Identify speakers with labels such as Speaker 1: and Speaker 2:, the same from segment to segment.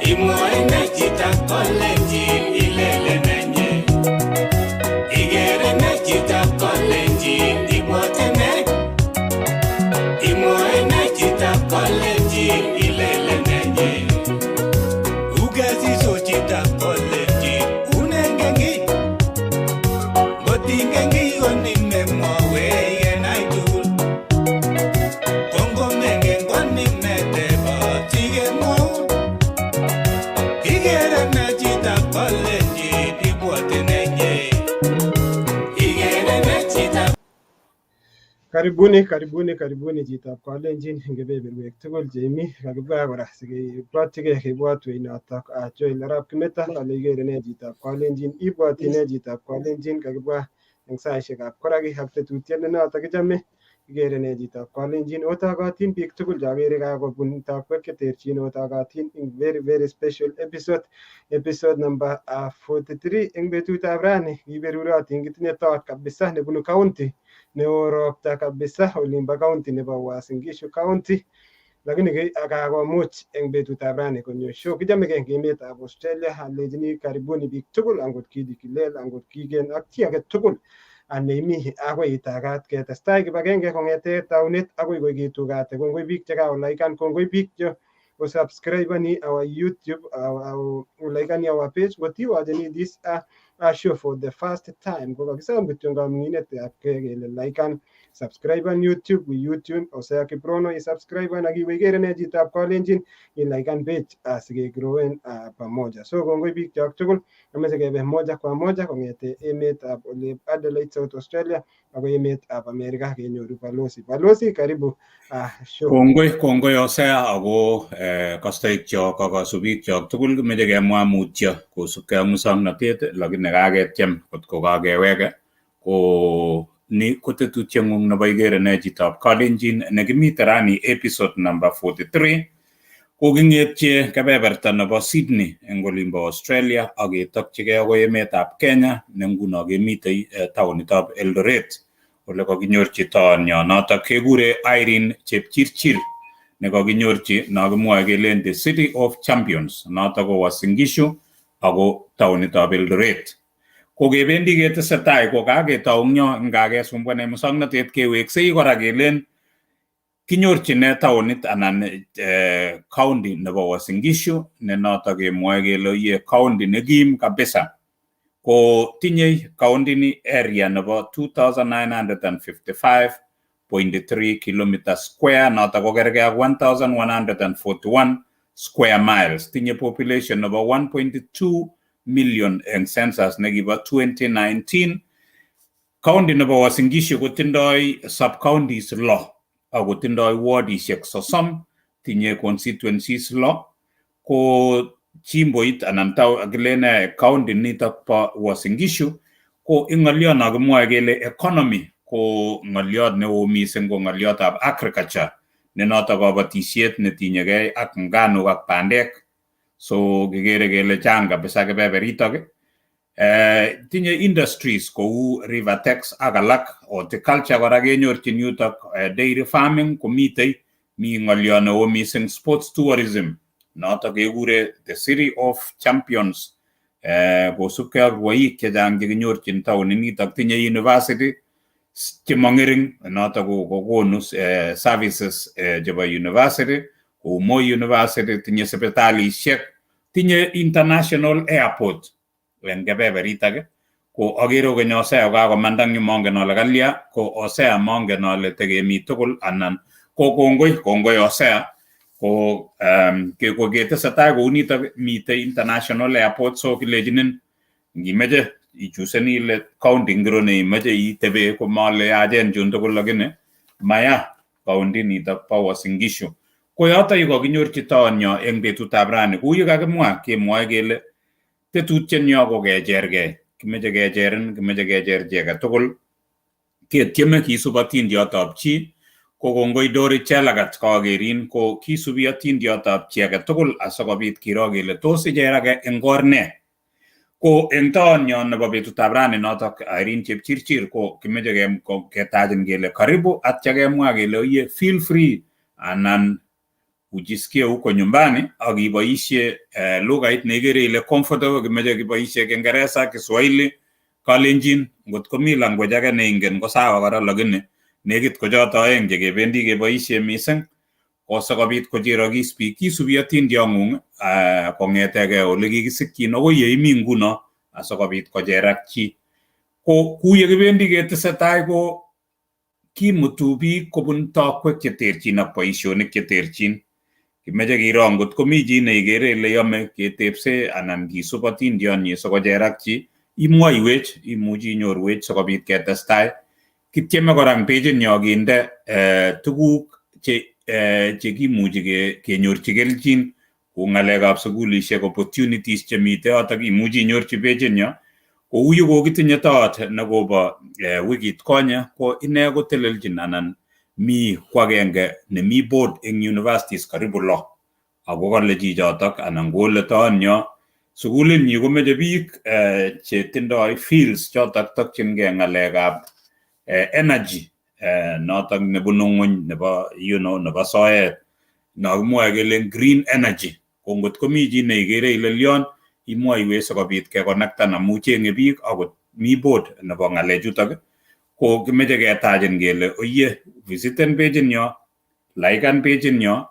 Speaker 1: Imwoe ne chito kolenjin ilele nenye. Ikere ne chito kolenjin ibwote ne. Imwoe ne chito kolenjin ilele nenye. Ukesiso chito kolenjin unengen ki. Ngotingen ki konimemwowech kenai tugul. Kongomengen konimetebot sikemwoun. Ikere ne chito kolenjin ibwote nenye. Ikere ne chito.
Speaker 2: Karibuni, karibuni, karibuni chitab Kalenjin eng kebeberwek tugul cheimi. Kakibwa kora sikebwotchigei kebwotwech notok Joel Arap Kimeta ale ikere ne chitab Kalenjin, ibwoti ne chitab Kalenjin. Kakibwa eng saishekab koraki ak tetutiet ne notok kichome. Ikere ne chitab Kalenjin, otokotin biik tugul cheakere kakobun takwek cheterchin, otokotin eng very very special episode, episode number 43 eng betutab rani. Kiberurotin, kitinye thought kabisa nebunu county neo ropta kabisa, olimbo county nebo Uasin Gishu County, lakini kakomuch eng betutab rani konyo show. Kichomegei eng emetab Australia. Alechini karibuni biik tugul, angot ki Kilel, angot Kigen ak chi age tugul neimi akoi itagat ketestai kibagenge kong'ete taunet akoi koikitugate. Kongoi biik chekakolaikan, kongoi biik che osubscribeni our YouTube, ulikani our page. Ngotiwacheni this show for the first time, ko kakisom kityo kaming'inetab kei kele laikan, subscribe on YouTube, YouTube Hosea Kiprono, isubscribe ak iwe ikere ne chitab Kalenjin, ilaikan page asikegrowen pamoja. So kongoi biik chok tugul. Ameche kebe moja kwa moja kong'ete emetab ole Adelaide, South Australia akoi emetab America kenyoru Balozi. Balozi, karibu show.
Speaker 3: Kongoi, kongoi Hosea, ako kastoik chok ak kasubikyok tugul. Kimeche kemwa mutyo kosubkei ak muswoknotet, lakini kaketyem kotko kakeweke. Ko ni ko tetutieng'ung nebo ikere ne chitab Kalenjin nekimite rani episode number 43. Koking'etye kebeberta nebo Sydney eng olimbo Australia ak ketokchigei akoi emetab Kenya ne nguno kemitei taonitab Eldoret ole kakinyorchi toonyo notok kekure Irene Chepchirchir nekakinyorchi nokimwoe kelen the City of Champions, notok ko Uasin Gishu ako taonitab Eldoret. Ko kebendi ketesetai, ko kaketou eng yo ngakesumbuan en muswoknotet, keweksei kora kelen kinyorchine taonit anan county nebo Uasin Gishu ne notok kemwoe kele ye county nekim kabisa. Ko tinyei county ni area nebo 2955.3 kilometer square, notok ko kergei ak 1141 square miles. Tinye population nebo 1.2 million eng census nekibo 2019. County nebo Uasin Gishu kotindoi sub counties 6 ako tindoi wardishek 30, tinye constituencies 6. Ko jimboit anan kilene county nitok bo Uasin Gishu ko ing ng'oliot no kimwoe kele economy, ko ng'oliot neo mising ko ng'oliotab agriculture ne notok kabatisiet netinyegei ak nganuk ak bandek. So kikere kele chang kabisa kebeberitok. Tinye industries kou Rivatex ak alak. Horticulture kora kenyorchin yutok, dairy farming komitei, mi ng'olyo neo mising sports tourism, notok kekure the City of Champions kosubkei ak rwoik chechang chekinyorchin taoninitok. Tinye university chemong'ering, notok kokonu services chebo university kou Moi University. Tinye sipitalishek, tinye international airport en kebeberitak. Ko akere kokeny Hosea kakomanda eng yu, mongen ale kalya. Ko Hosea, mongen ale tekemi tugul anan ko kongoi, kongoi Hosea. Ko ko ketesetai kounitok, mitei international airport, so kilechinin ngimeche ichuseni ile county ngiro neimoche itebe, komale yachen chun tugul, lakini maya county nitok bo Uasin Gishu. Ko yoto yu kakinyorchi toonyo eng betutab rani. Kou ye kakimwa, kemwoe kele tetutienyo ko kechergei, kimeche kecherin, kimeche kecher chi age tugul, ketyeme kisub atindiotab chi. Ko kongoi Dori Chelagat, kakerin. Ko kisubi atindiotab chi age tugul asikobit kiro kele tos icherage eng or ne. Ko eng toonyo nebo betutab rani notok Irene Chepchirchir, ko kimeche ketachin kele karibu, atya kemwa kele oye feel free anan Ujisikie uko nyumbani ak iboishe lugait neikere ile comfortable. Kimeche kiboishe Kiingereza, Kiswahili, Kalenjin, ngot komi language age neingen ko sawa kora, lakini nekit ko choto aeng chekebendi keboishe mising ko sikobit kocherokis biik. Kisubi atindiong'ung kong'etegei ole kikisikyin akoi yeimi nguno asikobit kocherak chi. Ko ku yekibendi ketesetai ko kimutu biik kobun tokwek cheterchin ak boisionik cheterchin. Kimeche kiro ngot komi chi neikere ile yome ketepse anan kisub atindionyi sikocherak chi, imwoiwech, imuchi inyorwech sikobit ketestai. Kityeme kora eng pejinyo kinde tuguk che chekimuchi kenyorchi kelchin kou ng'alekab sukulishek, opportunities chemite yotok imuchi inyorchi pejinyo. Kou yu kokitinye toot nekobo wikit konye, ko ine kotelelchin anan mi ko agenge nemi board eng universities karibu 6, ako kale chichotok anan kole toonyo sukulinyi komeche biik chetindoi fields chotok tokchingei ng'alekab energy, notok nebunu ng'weny nebo nebo soet nokimwoe kele green energy. Ko ngot komi chi neikere ile lion, imwoiwech sikobit kekonektan amu cheng'e biik akot mi board nebo ng'alechutok. Ko kimeche ketachin kele oye visiten pejinyo, liken pejinyo,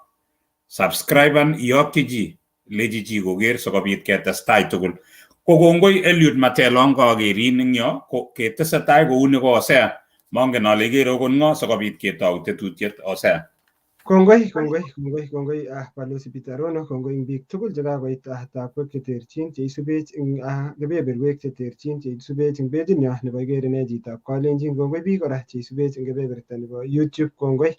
Speaker 3: subscriben, iyokyi chi, lechi chi koker sikobit ketestai tugul. Ko kongoi Eliud Matelo ngakerin eng yo, ko ketesetai kouni ko Hosea. Mongen ale ikere okot ng'o sikobit ketou tetutiet, Hosea.
Speaker 2: Kongoi, kongoi, kongoi, kongoi, Balozi Peter Rono, kongoi eng biik tugul chekakoit takwek cheterchin cheisubech eng kebeberwek cheterchin, cheisubech eng pejinyo nebo Ikere Nee Chitab Kalenjin. Kongoi biik kora cheisubech eng kebeberta nebo YouTube. Kongoi,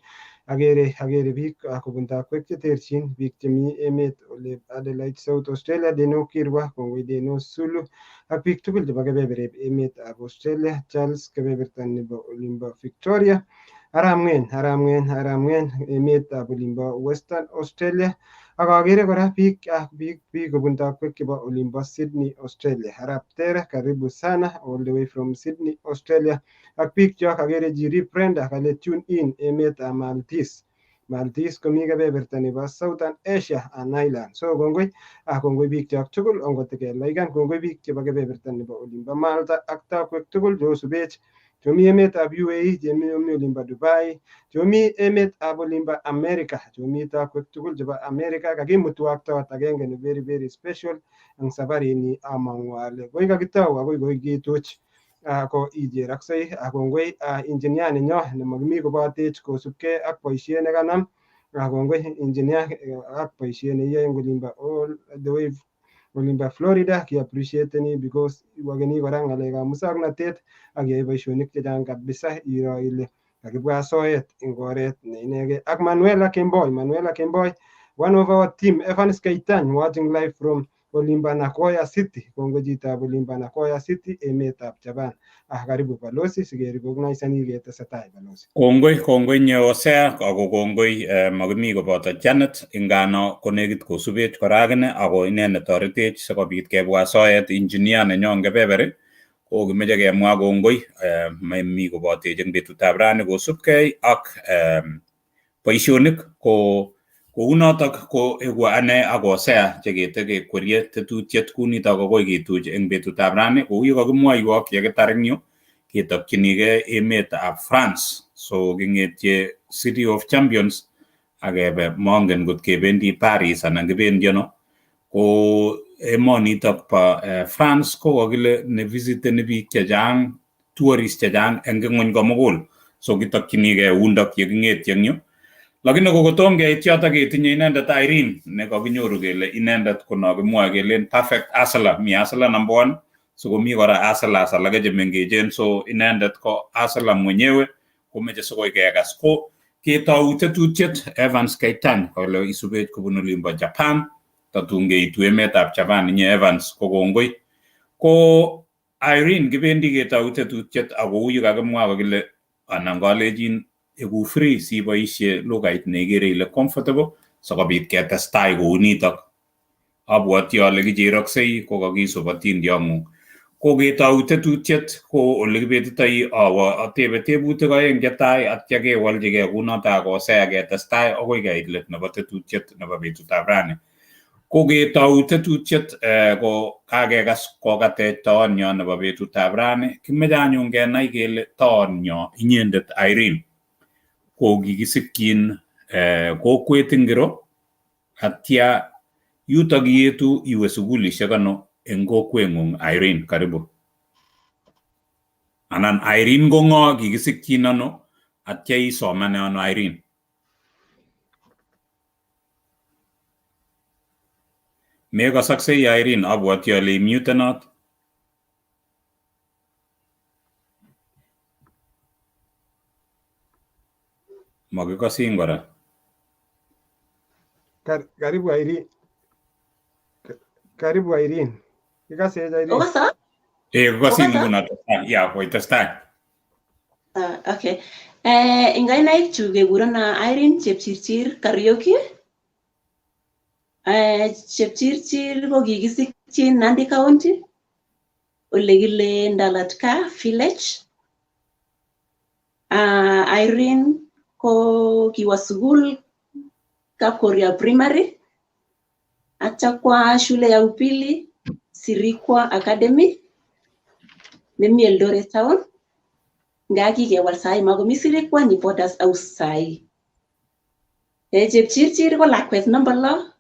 Speaker 2: akere biik kobun takwek cheterchin, biik chemi emet ole Adelaide, South Australia, Deno Kirwa, kongoi Deno Sulu, ak biik tugul chebo kebebereb emetab Australia, Charles kebeberta nebo olimbo Victoria, Aramwen, Aramwen, Aramwen, emetab olimbo Western Australia, ak akere kora biik kobun takwek chebo olimbo Sydney, Australia. Arap Tera, karibu sana all the way from Sydney, Australia. Ak biik chok akere Jiri Brenda kale tune in emetab Maltese. Maltese komi kebeberta nebo Southern Asia and Island. So kongoi, kongoi biik chok tugul ongot kelaikan, kongoi biik chebo kebeberta nebo olimbo Malta ak takwek tugul cheosubech, chemi emetab UAE, chemi olimbo Dubai, chemi emetab olimbo America, chemi takwek tugul chebo America. Kakimutwak toot agenge ne very very special eng safarini. Among'u ale koi kakitou akoi koi kituch ko icheraksei. Kongoi engineer nenyo nemakimi kobatech kosubkei ak boisiet nekanam. Kongoi engineer ak boisiet neiyoe eng olimbo all the way olimbo Florida. Kiappreciateni because iwokeni kora ng'alekab muswoknotet ak yoe boisionik chechang kabisa. Iro ile kakibwa soet eng oret ne inegei. Ak Manuela Kemboi, Manuela Kemboi, one of our team, Evans Keitany, watching live from olimbo Nagoya City. Kongoi chitab olimbo Nagoya City, emetab Japan. Karibu balozi sikerecognisani ketesetai, balozi.
Speaker 3: Kongoi, kongoi nye Hosea, ako kongoi makimi koboto Janet ingano konekit kosubech kora akine, ako ine netoretech sikobit kebwa soet, engineer nenyo eng kebeberi. Ko kimeche kemwa kongoi mami kobotech eng betutab rani kosubkei ak boisionik. Ko kounotok ko eku ane ak Hosea chekete kekwerie tetutiet kunitok akoi kituch eng betutab rani kou ye kakimwoiwok. Yekitar eng yu ketokchinigei emetab France, so king'etye City of Champions akebe, mongen ngot kebendi Paris anan kibendi ano. Ko emonitok bo France ko kakile nevisiteni biik chechang, tourists chechang eng ng'wony komugul, so kitokchinigei undok yeking'etye eng yu. Lakini kokotom keit yotok ketinye inendet Irene nekakinyoru kele inendet ko nokimwoe kelen perfect hustler. Mi hustler number one, so komi kora hustlers alake chemengechen, so inendet ko hustler mwenyewe, komeche sikoi kekas. Ko ketou tetutiet, Evans Keitany kole isubech kobun olimbo Japan. Tatun keitu emetab Japan inye Evans, ko kongoi. Ko Irene, kibendi ketou tetutiet ako kou yu kakimwa kokile anan kalechin eku free siboisie lugait neikere ile comfortable sikobit ketestai kounitok. Abwoti ale kicheroksei ko kakisub atindiong'ung. Koketou tetutiet ko olekibetitoi awo atebe tebutik aeng chetai atya kewolchigei kunoto ak Hosea ketestai akoi keit let nebo tetutiet nebo betutab rani. Koketou tetutiet ko kakekas kokatech toonyo nebo betutab rani. Kimeche anyun kenai kele toonyo inyendet Irene ko kikisikyin kokwet ingiro atya yutok ietu iwe sukulishek ano eng kokweng'ung Irene, karibu. Anan Irene ko ng'o, kikisikyin ano atya isomane ano Irene? Mekosoksei Irene, abwoti ale imutenot. Makikosin kora.
Speaker 2: Karibu Irene. Karibu Irene. Ikasech Irene.
Speaker 4: Okasa?
Speaker 3: Kokasin nguno, testai. Ya, koitestai.
Speaker 4: Okay. Eng kainaik chu kekurena Irene Chepchirchir Kariuki. Chepchirchir ko kikisikyin Nandi County, ole kile Ndalatka village. Irene ko kiwa sukul Kapkoria Primary, acha kwa shule ya upili Sirikwa Academy nemi Eldoret Town. Nga kikewal sai makomi Sirikwa ni Borders House sai. Chepchirchir ko lakwet namba 6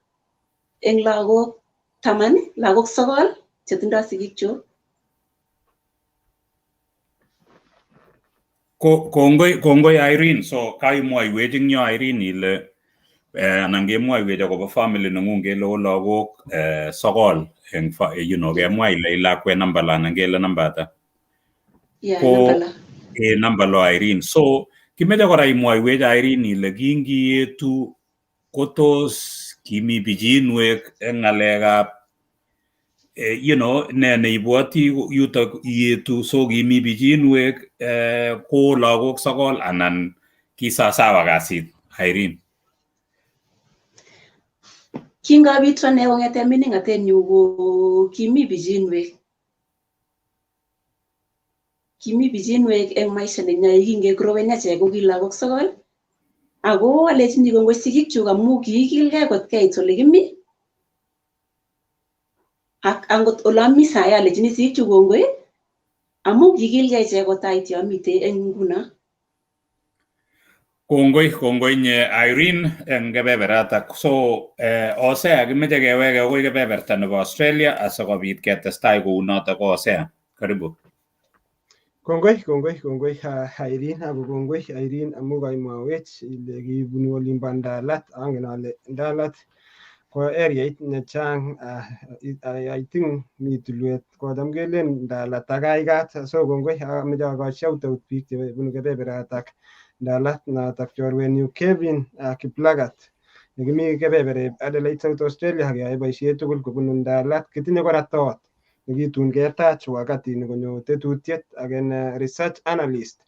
Speaker 4: eng lagok 10, lagok 9 chetindoi sigikchuk.
Speaker 3: Kongoi Irene. So kaimwoiwech eng yo Irene ile anan kemwoiwech akobo family nengung kele o lagok 9 eng you know, kemwa ile ilakwet namba lo anan kele namba ata?
Speaker 4: Yeah, namba lo.
Speaker 3: Namba lo Irene. So kimeche kora imwoiwech Irene ile kingietu kotos kimi pichinwek eng ng'alekab you know, ne neibwoti yutok ietu, so kimi pichinwek ko lagok 9 anan kisasawa kasit Irene?
Speaker 4: Kingabitu ane kong'ete mining'atenyu ko kimi pichinwek. Kimi pichinwek eng maisha nenyo kingegrowen achek ko ki lagok 9. Ako alechini kongoi sigikchuk amu kiikilgei kot keit ole kimi. Ak angot ole ami sai alechini sigikchuk kongoi amu kikilgei ichek kotait yo amitei eng nguno.
Speaker 3: Kongoi nye Irene eng kebeberatak. So Hosea kimeche keweke akoi kebeberta nebo Australia asikobit ketestai kounotok ko Hosea. Karibu.
Speaker 2: Kongoi Irene, ako kongoi Irene amu kaimwawech ile kibunu olimbo Ndalat. Angen ale Ndalat ko areait nechang, I think mi tulwet kocham kelen Ndalat ak Aigat. So kongoi, ameche akoch shout out biik chebunu kebeberatak Ndalat, notok chorwenyu Kevin Kiplagat nekimi kebebereb Adelaide, South Australia, ak keyoe boisiet tugul kobunu Ndalat. Kitinye kora tot nekitun ketach wakati konyo tetutiet ak en research analyst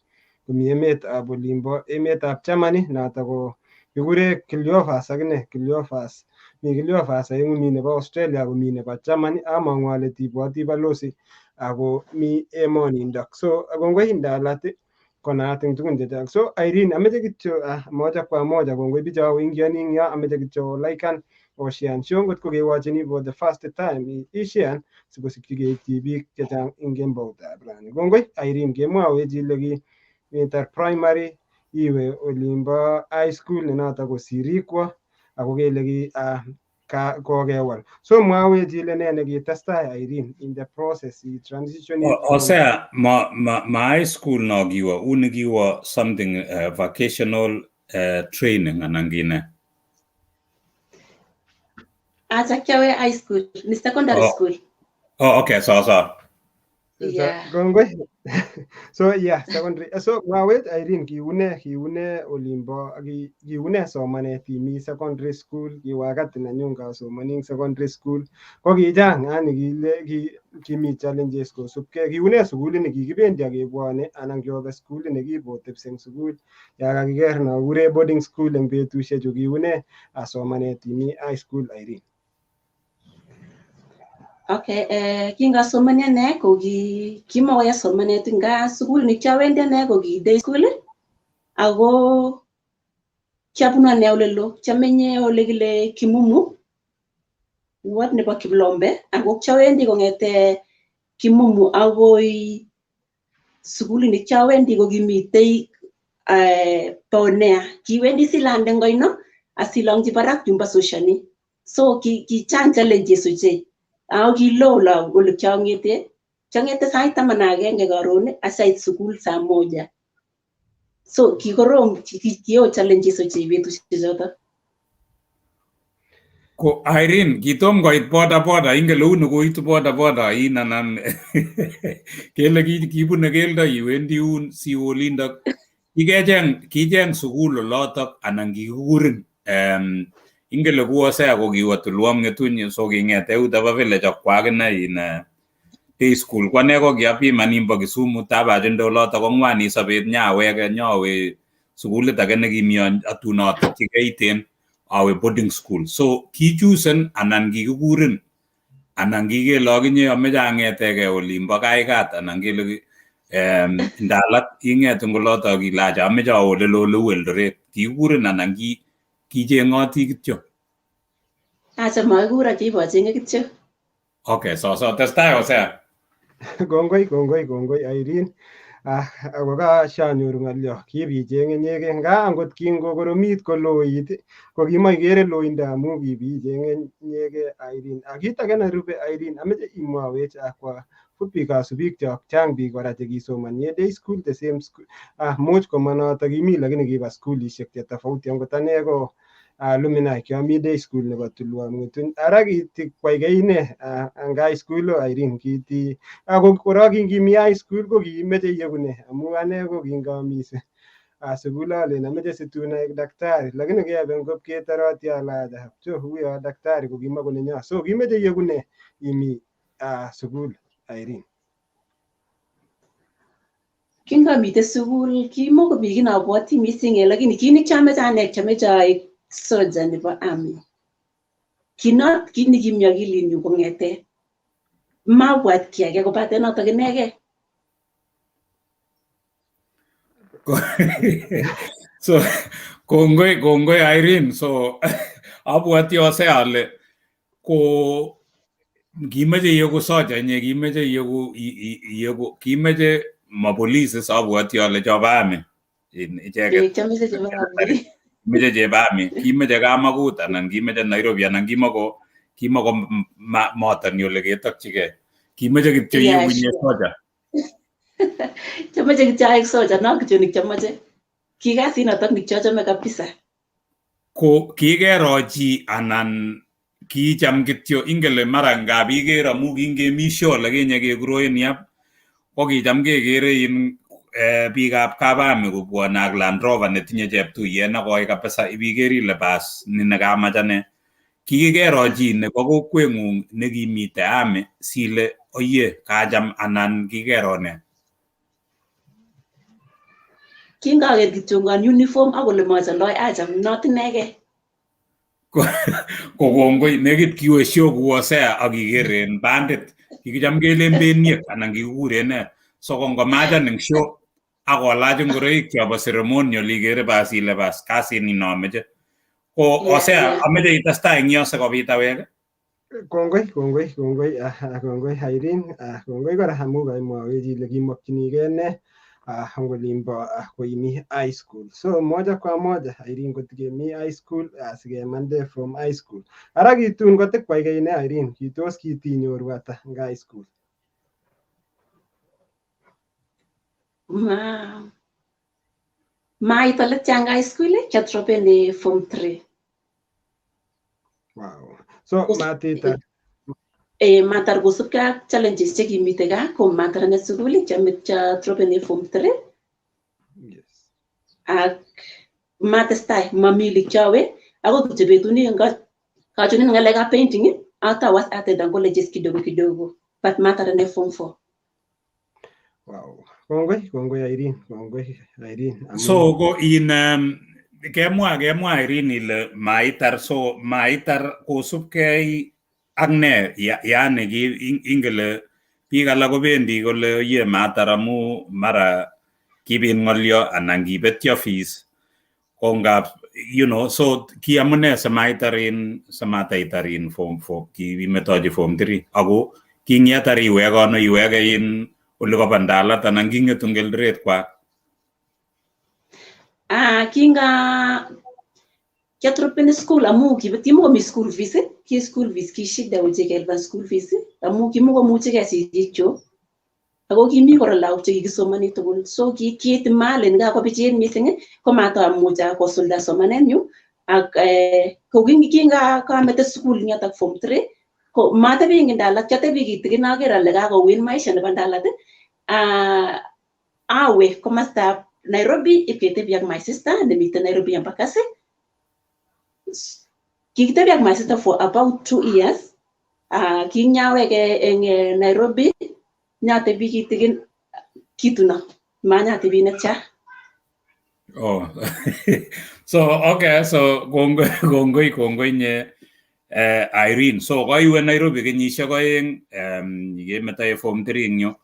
Speaker 2: komi emetab olimbo emetab Germany, notok ko kikure Cleophas akine Cleophas. Mi Cleophas aeng'u, mi nebo Australia ako mi nebo Germany. Among'u ale tibwoti balosi ako mi emonindok. So kongoi Ndalat konaat eng tugun chechang. So Irene, ameche kityo moja kwa moja, kongoi bicho ingioni ing yo, ameche kityo laikan oshean show ngot ko kewochini for the first time, ishean sikosikyi keityi biik chechang eng kemboutab rani. Kongoi Irene, kemwowech ile ki itar primary iwe olimbo high school ne notok ko Sirikwa, ako kele ki kokewal. So mwawech ile ne nekitestai Irene in the process i transition.
Speaker 3: Hosea, ma high school no kiwo uni kiwo something vocational training anan kine?
Speaker 4: Acha kiawe high school, ni secondary school.
Speaker 3: Oh, okay, so.
Speaker 4: Yeah.
Speaker 2: Kongoi. So yeah, secondary. So mwawech Irene, kiune olimbo, kiune somanet imi secondary school, ki wakati nanyun kasomani eng secondary school. Ko kichang yani kile kimi challenges kosubkei. Kiune sukulit nekikibendi ak kebwone anan kiobe sukulit nekibotepse eng sukul. Ya kakiker nokure boarding school eng betusiechu, kiune somanet imi high school Irene?
Speaker 4: Okay, kingasomani ane ko kimakoya somanet nga sukul nekiawendi ane ko ki day school ako kiabunu ane olelo, kiamenye ole kile Kimumu, ward nebo Kiplombe, ako kiawendi kong'ete Kimumu akoi sukulit nekiawendi ko kimitei Pioneer. Kiwendi silande eng oino asilong'chi barak yumbo Soshani. So kichang challenges ochei. Ako kiloo ole kiang'ete. Kiang'ete sait 11 karon asait sukul saa moja. So kikorom, kio challenges ochei betusiek choto.
Speaker 3: Ko Irene, kitom koit boda boda, ingen uu koitu boda boda in anan kele kibune keldo iwendi un siwe olindok. Kicheng sukul olotok anan kikikurin? Ingen le kuwosea ko kiwo Tulwom Ng'etuny, so king'et euto bo village akwo akine in day school. Ko ane ko kiapiman nimbo Kisumu tabachinde olotok kong'wanit sobet nyaweke nyowe sukulit age nekimi atunotok chikeiten awe boarding school. So kichusen anan kikikurin anan kikele akinye ameche ang'eteke olimbo Kaikat anan kele ndalak ing'et eng olotok ile acha ameche awe olelo oleu Eldoret? Kikikurin anan kicheng'oti kityo?
Speaker 4: Acha, makikura, kibochenge kityo.
Speaker 3: Okay, so testai, Hosea.
Speaker 2: Kongoi, kongoi, kongoi, Irene. Ako kashanyoru ng'olyo kibicheng inyegei, nga angot kingokoromit koloit ko kimoikere loindo amu kibicheng inyegei, Irene. Ak kit age nerube, Irene, ameche imwowech kwa fupi kasubikchok. Chang biik kora chekisomoni en day school, the same school, much komonoto kimi lakini kiba skulishek che tofauti. Angot ane ko alumni, kiami day school nebo Tulwom Ng'etuny. Ara kiti kwaikei ne ang high school o, Irene? Kiti ako kora kingimi high school ko kiimeche iyeku ne? Amu ane ko kingamis sukul alen ameche situn aek daktari, lakini kiabe ngop ketoroti ale acha cho uyo daktari ko kimakonenyo. So kimeche iyeku ne imi sukul, Irene?
Speaker 4: Kingamite sukul kimokomi kiy nabwoti mising, lakini kit nekiameche ane, kiameche aek soldier nebo army. Kinot kit nekimi akilinyu kong'ete. Mabwat kiy age kobate notok inegei.
Speaker 3: So kongoi, kongoi, Irene. So abwati, Hosea, ale ko kimeche iyeku soja inye, kimeche iyeku kimeche mapolisi, so abwati ale chobo army icheket.
Speaker 4: Kiameche chebo army.
Speaker 3: Kimeche chebo army, kimeche Kamakut anan kimeche Nairobi anan kimako motoni ole ketokchigei? Kimeche kityo iyeku inye soja?
Speaker 4: Kiameche kityo aek soja, no kityo nekiamoche. Ki kasit notok nekiachome kabisa.
Speaker 3: Ko kikero chi anan kicham kityo? Ingele mara ngap iker amu kingemi ole kinye kekuroen yap ko kicham kekere in biikab kap army kobwone ak Land Rover netinye cheptuiyet nekoi kabisa, ibiker ile bas ni nekamach ane. Kikikero chi nebo kokweng'ung nekimite army sile oye kacham anan kikero ne?
Speaker 4: Kingaker kityongon uniform ak ole macholoi acham not inegei.
Speaker 3: Ko kongoi, nekit kiwe show ku Hosea ak iker en bandit kikicham kelen beniek anan kikikuren nee, so ko ngomachan eng show ak kolach ngoroik chobo ceremonial ikere bas ile bas kasit ni nomeche ko. Hosea, ameche itestai eng yo sikobit awek.
Speaker 2: Kongoi, kongoi, kongoi, kongoi, Irene. Kongoi kora amu kaimwowech ile kimokchinigei ne ang olimbo koimi high school. So moja kwa moja, Irene, kotikemi high school, sikemande from high school. Ara kitun kotikwaikei ne, Irene? Kitos kitinyoru ata eng high school?
Speaker 4: Ma mait ole tiang high school, kiadropen form 3.
Speaker 2: Wow, so matitar?
Speaker 4: Matar kosubkei ak challenges chekimite gaa, ko matar ane sukul, kiadropen form 3. Ak matestai, mami ole kiawe akoi kityo betut nekachunin ng'alekab painting atau atendan colleges kidogo kidogo, but matar ane form 4.
Speaker 2: Wow, kongoi, kongoi, Irene, kongoi, Irene.
Speaker 3: So ko in kemwa Irene ile maitar, so maitar kosubkei Ak ne yaani ki ingele biik alak kobendi kole ye matar amu mara kibit ng'olyo anan kibetyo fees ko ngap so ki amune simaitar in simataitar in form 4 kimetochi form 3 ako kingetar iweke ano iweke in ole koba Ndalat anan kingetu eng Eldoret kwak?
Speaker 4: Ah, kinga kiadropen school amu kimukomi school fees, ki school fees ki shida ochei kelipan school fees amu kimukomuchigei sigikchuk ako kimi kora lagok chekikisomoni tugul, so ki kiit malen kakopichit mising komatamuch kosulda somanenyu ak ko kinga kamete sukul eng yotok form 3 ko matebi eng Ndalat, kiatebi kitikin aker ale kakouit maisha nebo Ndalat, awe komostab Nairobi ipketebi ak my sister nemiten Nairobi Embakasi. Kikitebi ak my sister for about 2 years. Kinyaweke eng Nairobi nyatebi kitikin kituno manyatebi netya.
Speaker 3: Oh, so okay, so kongoi, kongoi, kongoi nye Irene. So koiwe Nairobi kenyisiek 2, kemetoe form 3 eng yu.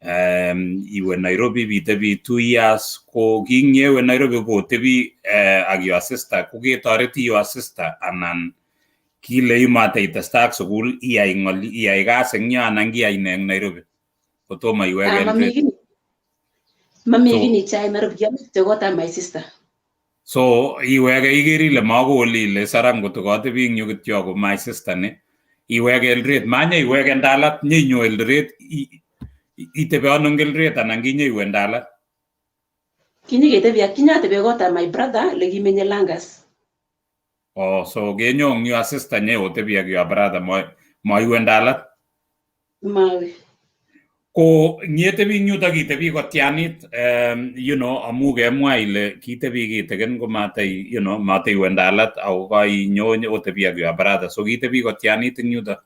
Speaker 3: Iwe Nairobi bitebi 2 years, ko kinyewe Nairobi kotebi ak your sister, ko ketoreti your sister anan kile imate itestai ak sukul iyai ng'oli iyai kasi eng yo anan kiyai ne eng Nairobi kotomo iweke
Speaker 4: Mami
Speaker 3: Eldoret?
Speaker 4: Kiy mami
Speaker 3: So
Speaker 4: kiy nichai Nairobi, kiamite kotab my sister.
Speaker 3: So iweke iker ile makowoli ile saram koto katebi eng yu kityo ko my sister ni iweke Eldoret manye iweke Ndalat nyeinyo Eldoret itebe ano eng Eldoret anan kinyeiwe Ndalat?
Speaker 4: Kinyiketebi ak kinyatebe kotab my brother lekimenye Langas.
Speaker 3: Oh, so kenyo eng your sister nye otebi ak your brother moiwe Ndalat?
Speaker 4: Mawe.
Speaker 3: Ko ngietebi eng yutok itebi kotianit amu kemwa ile kitebi kitikin komatai mataiwe Ndalat ako kainyo otebi ak your brother, so kitebi kotianit eng yutok?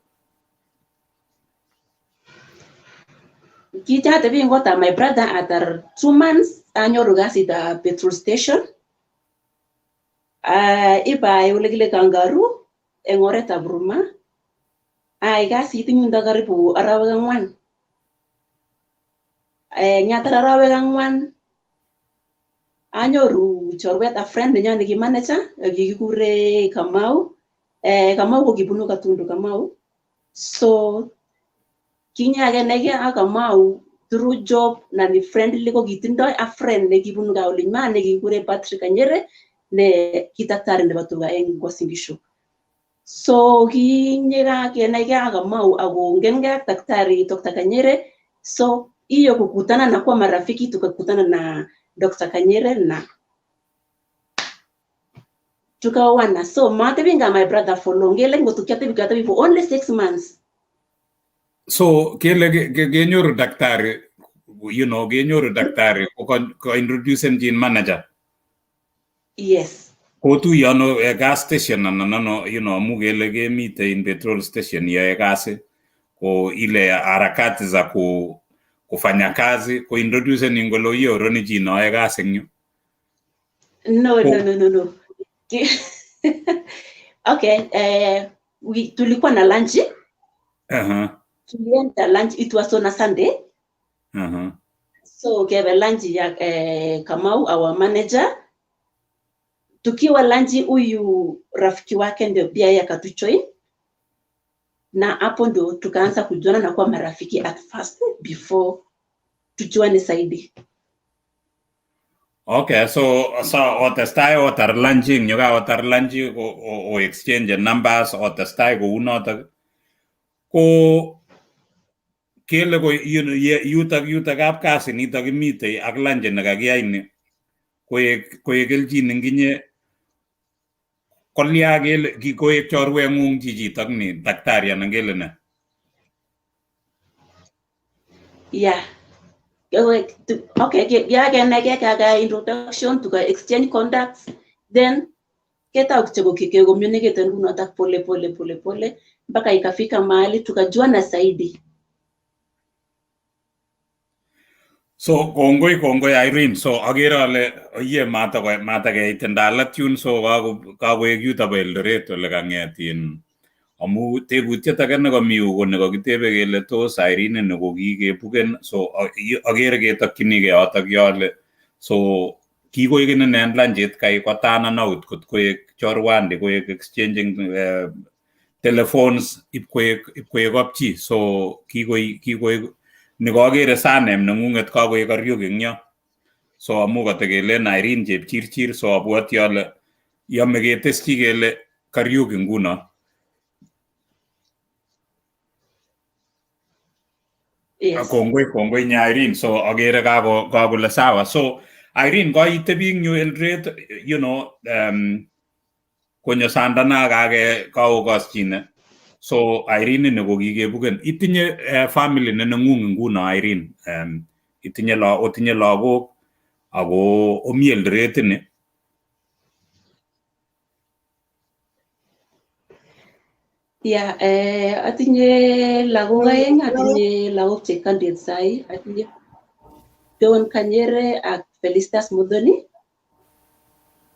Speaker 4: Kichatebi eng kotab my brother atar 2 months anyoru kasitab petrol station. Ibai ole kile Kangaroo eng oretab Huruma. Ai kasit eng yundo karibu arawek 4. Nyatar arawek 4 anyoru chorwet, a friend nenyo neki manager kikikure Kamau. Kamau ko kibunu Gatundu Kamau. So kinyakenaikei ak Kamau through job na ni friendly ko kitindoi a friend nekibunu gaa olinywan nekikikure Patrick Kanyere ne ki daktari nebo tuga eng Uasin Gishu. So kinyekenaikei ak Kamau akongenkei ak daktari Dr. Kanyere, so hiyo kukutana na kuwa marafiki, tukakutana na Dr. Kanyere na tukaoana. So matebi nga my brother for long, ngele ngoto kiatebi kiatebi for only 6 months.
Speaker 3: So kele kenyoru daktari kenyoru daktari ko ko introducen chin manager?
Speaker 4: Yes.
Speaker 3: Kotuyo ano gas station anan ano amu kele kemite in petrol station iyoe kasi ko ile harakati za ku kufanya kazi ko introducen kole oyeoroni chi neoe kasi eng yu?
Speaker 4: No.
Speaker 3: Ko
Speaker 4: No. Okay, tulikuwa na lunch. Tulienda lunch, it was on a Sunday. So kebe lunch ya Kamau, our manager. Tukiwa lunch, huyu rafiki wake ndio pia yeye akatujoin na hapo ndio tukaanza kujuana na kuwa marafiki at first before tujuane zaidi.
Speaker 3: Okay, so otestai otar lunch eng yu kaotar lunch o exchange numbers otestai kounotok ko kele ko yutok kap kasi nitok imitei ak lunch nekakiyai ni koek kelchin eng inye kolya kele koek chorweng'ung chichitok ni daktari anan kele ne?
Speaker 4: Yeah. Okay, yakenaikei kaka introduction, tuka exchange contacts, then ketau kityo kecommunicate ngunotak pole pole pole pole mpaka ikafika mahali tukajuana zaidi.
Speaker 3: So kongoi, kongoi Irene. So akere ale iye matakeit Ndalat yun, so kakoek yuto bo Eldoret ole kang'et in Amu tebutiet age nekomi yu ko nekokitebe kele tos Irene ini kokikebuken, so akere ketokchinigei yotok yo ale so kikoik inene en lanchit kai kotanan out kot koek chorwandi, koek exchanging telephones, ipkoek kapchi. So kikoik nekokere surname neng'ung'et kakoek Kariuki eng yo. So amu katekelen Irene Chepchirchir, so abwoti ale yome keteschi kele Kariuki nguno.
Speaker 4: Yes.
Speaker 3: Kongoi nya Irene. So akere kakole sawa. So Irene, koitebi eng yu Eldoret, you know, konyo sandana kake kaokoschine. So Irene ini kokikebuken. Itinye family ne nengung nguno Irene. Itinye otinye lagok ako omi Eldoret ini.
Speaker 4: Yeah, atinye lagok aeng, atinye lagok che candidate sai, atinye Don Kanyere ak Felistas Muthoni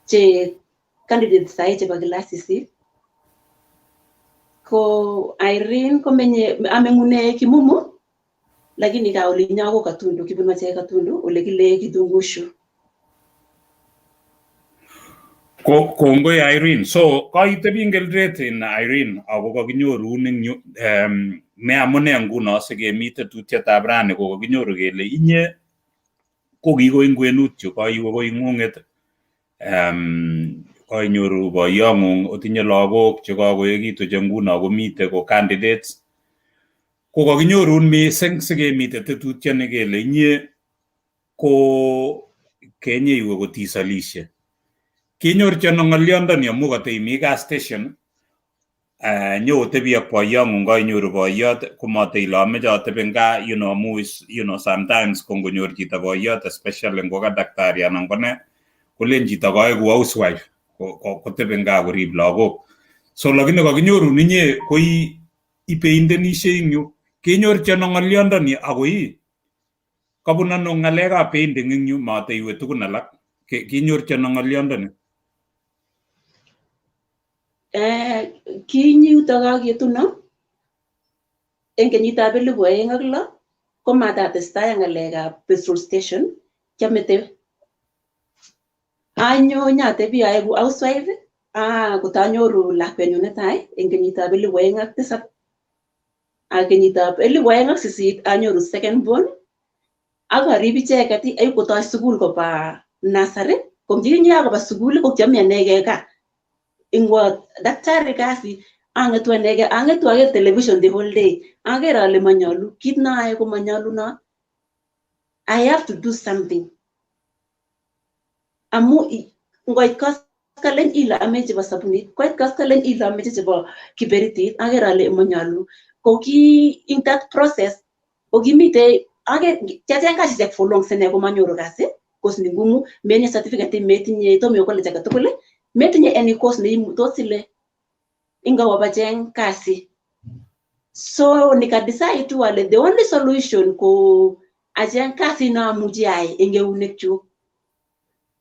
Speaker 4: che candidate sai chebo class sisit. Ko Irene komenye ameng'une Kimumu, lakini ka olinyo ko Katundu, kibunu achek Katundu ole kile Kidungushu.
Speaker 3: Kongoi Irene. So koitebi eng Eldoret in Irene ako kakinyorun eng yu. Me amune nguno sikemi tetutietab rani ko kakinyoru kele inye ko kikoi eng kwenut yu, koiwe koing'ung'et, koinyoru boiyong'ung, otinye lagok chekakoekitu che nguno komite ko candidates. Ko kakinyorun mising sikemite tetutioni kele inye ko kenyeiwe kotisolishe. Kinyorchi ano ng'olyondoni amu koteimi gas station, nyotebi ak boiyong'ung, koinyoru boiyot komote ile amoche atebi eng gaa, you know, amu you know, sometimes ko ngonyor chito boiyot, especially ngo ka daktari anan ko ne, kolen chito koeku housewife, kotebi eng gaa korib lagok. So lakini kakinyorun inye koi ipeindenishe eng yu. Kenyorchi ano ng'olyondoni ako ii kabun ano ng'alekab painting eng yu mate iwe tugun alak. Kinyorchi ano ng'olyondoni?
Speaker 4: Kinyuto kaketuno eng kenyitab 2006 komatatestai ak ng'alekab petrol station, kiamete anyo nyatebi aeku housewife kotanyoru lakwenyu netai eng kenyitab 2007 ak kenyitab 2008 anyoru second born ak arib icheket akoi kotoi sukul koba nursery. Ko kinyakoba sukul ko kiami anegei gaa. Ingwo daktari kasi angetu anegei, angetu aker television the whole day. Aker ale manyolu, kit noyoe ko manyolunot. I have to do something. Amu ngoit koskoleng ile ameche chebo sabunit, koit koskoleng ile ameche chebo kiberitit, aker ale manyolu. Ko ki in that process, ko kimitei aker kiacheng kasisiek for long sine komanyoru kasi, cause ni ngumu, metinye certificate, metinye tom iwe college age tugul, metinye any course ne tos ile ingawa bacheng kasi. So nika decide tu ale the only solution ko acheng kasi noamuchi ayai eng eunek chuk.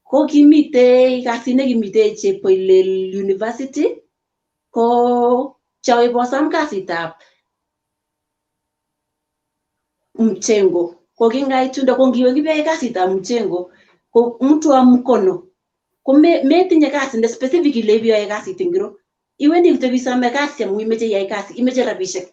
Speaker 4: Ko kimitei kasit nekimitei Chepkoilel University, ko kiawe bosom kasitab mjengo. Ko kingait yundo ko ngiwe kibeyai kasitab mjengo ko mtu wa mkono ko metinye kasi ne specific ile ibiyoe kasit ingiro. Iwendi kityo isome kasi amu imeche iyai kasi, imeche rabisiek.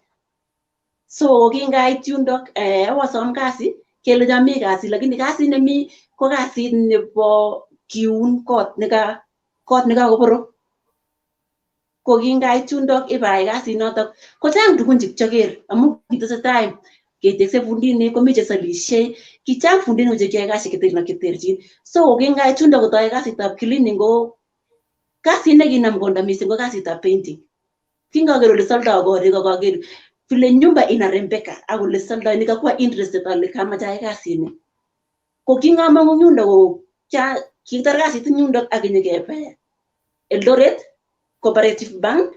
Speaker 4: So kingait yundok awosom kasi, kelecho mi kasi lakini kasit nemi ko kasit nebo kiun kot neka kot nekakoborok. Ko kingait yundok ibayai kasit notok ko chang tugun chekioker amu kitesetai ketekse fundinik komi chesolishei, kichang fundinik chekiyoe kasisiek cheterchin ak cheterchin. So kingait yundo kotoyai kasitab cleaning ko kasit nekinam konda mising ko kasitab painting. Kingoker ole soldoo korik ak aker vile nyumba inarembeka ak ole soldoo nikakuwa interested ale kamache ayai kasini. Ko kingamong'u yundo ko kikitar kasit eng yundok ak kinyekebe Eldoret Cooperative Bank,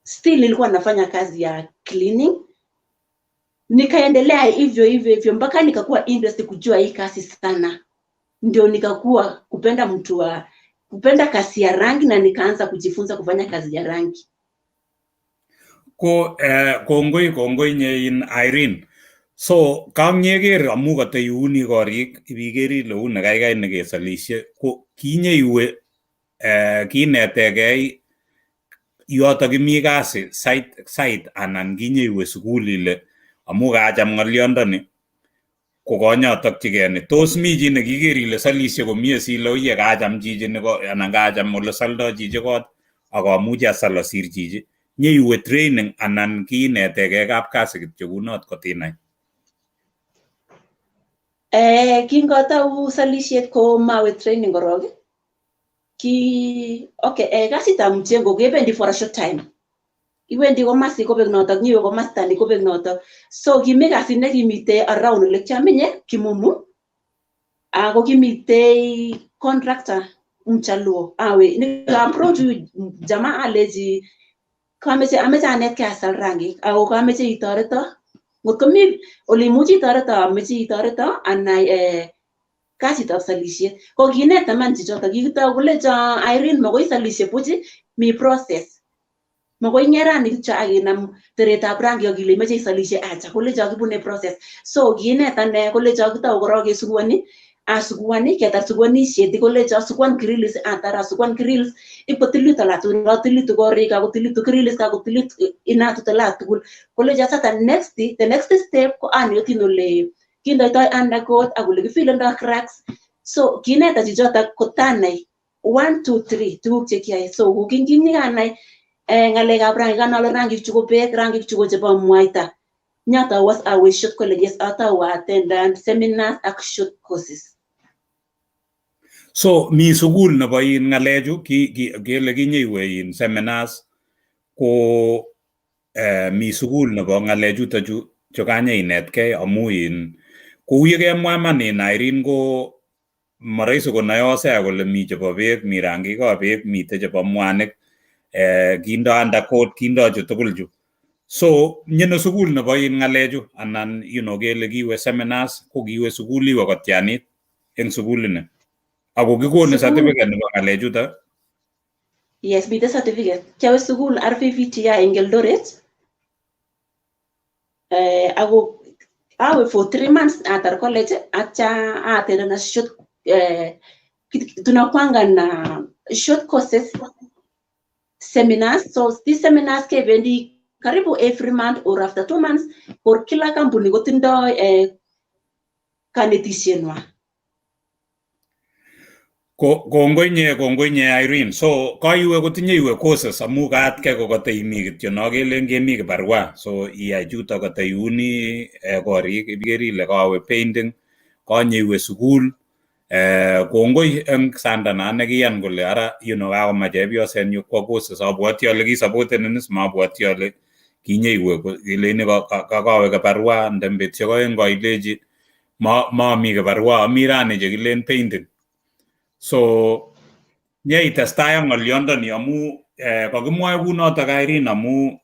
Speaker 4: still nilikuwa nafanya kazi ya cleaning. Nikaendelea hivyo hivyo hivyo mpaka nikakuwa interested kujua hii kazi sana. Ndio nikakuwa kupenda mtu wa kupenda kazi ya rangi na nikaanza kujifunza kufanya kazi ya rangi.
Speaker 3: Ko kongoi kongoi nye in Irene. So kanyeker amu kateiuni korik ibiker ile uni kaikai nekesolishe ko kinyeiwe kinetegei yotok imi kasi site anan kinyeiwe sukul ile amu kaacham ng'olyondoni ko konyotokchigei ni. Tos mi chi nekiker ile solishe komie sile oye kaacham chichi ni anan kaacham ole soldoi chichi kot ak amuchi asal asir chichi. Nyeiwe training anan kiinetegei kapkasi kityo kunot kotinai?
Speaker 4: Kingotou solishet ko mawe training korok. Ki okay, kasitab mjengo kebendi for a short time. Iwendi komasi kobek notok, nyiwe komasta ni kobek notok. So kimi kasit nekimite around ole kiamenye Kimumu. Ako kimitei contractor Mjaluo. Awe nika approach huyu jamaa alechi kameche ameche anetkei asal rangik ako kameche itoreto. Ngot komi ole imuchi itoreto ameche itoreto anai kasitab salisiet. Ko kinet iman chichotok, kikitou kolecho Irene makoi isalishe buch mi process. Makoi ing'et rani kityo ak inam teretab rangik ak ile imoche isolishe acha kolecho kibune process. So kinet ane kolecho kitou korok kesukuoni, asukuan ketar sukuanisiet kolecho sukuan grills atar asukuan grills ipkotilitu alak tugul atilitu korik akotilitu grills akotilitu inatut alak tugul. Kolecho sasa next the next step ko anetin ole kindoitoi undercoat ak ole kifilendoi cracks. So kineta chichotok kotanai 1 2 3 tuguk chekiyoe. So ko kinyikanai ng'alekab rangik anai ale rangik chu ko beek, rangik chu ko chebo mwaita. Nyatou as awe short colleges atou atendan seminars ak short courses.
Speaker 3: So mi sukul nebo in ng'alechu kele kinyeiwe in seminars ko mi sukul nebo ng'alechuto chu chu kanyeinetkei amu in kou yekemwa iman in Irene ko moroisi konoe Hosea kole mi chebo beek, mi rangikab beek, mite chebo mwanik, kindo undercoat, kindo chu tugul chu. So miano sukul nebo in ng'alechu anan kele kiwe seminars ko kiwe sukul iwe kotyanit eng sukulini ako kikonu certificate nebo ng'alechuto?
Speaker 4: Yes, miten certificate. Kiawe sukul RVVTI eng Eldoret. Ako awe for 3 months atar college atya atendan a short tunakwanga na short courses, seminars. So these seminars kebendi karibu every month or after 2 months or kila kampuni kotindoi kanetishenwa.
Speaker 3: Kongoi nye, kongoi nye Irene. So kaiwe kotinye iwe courses amu kaatke ko koteimi kityo no kelen kemi kibarua so iyai chuto koteiuni korik ikere ile kawe painting kanyeiwe sukul. Kongoi eng sanda nekiyan kole ara kakomach chepyosenyu kwo courses. Abwoti ale kisapotenin is mabwoti ale kinyeiwe ileni kawe kibarua ndem betusiek 2 kailechi mami kibarua ami rani chekilen painting. So nyeitestai ak ng'olyondoni amu kakimwoe kunotok Irene amu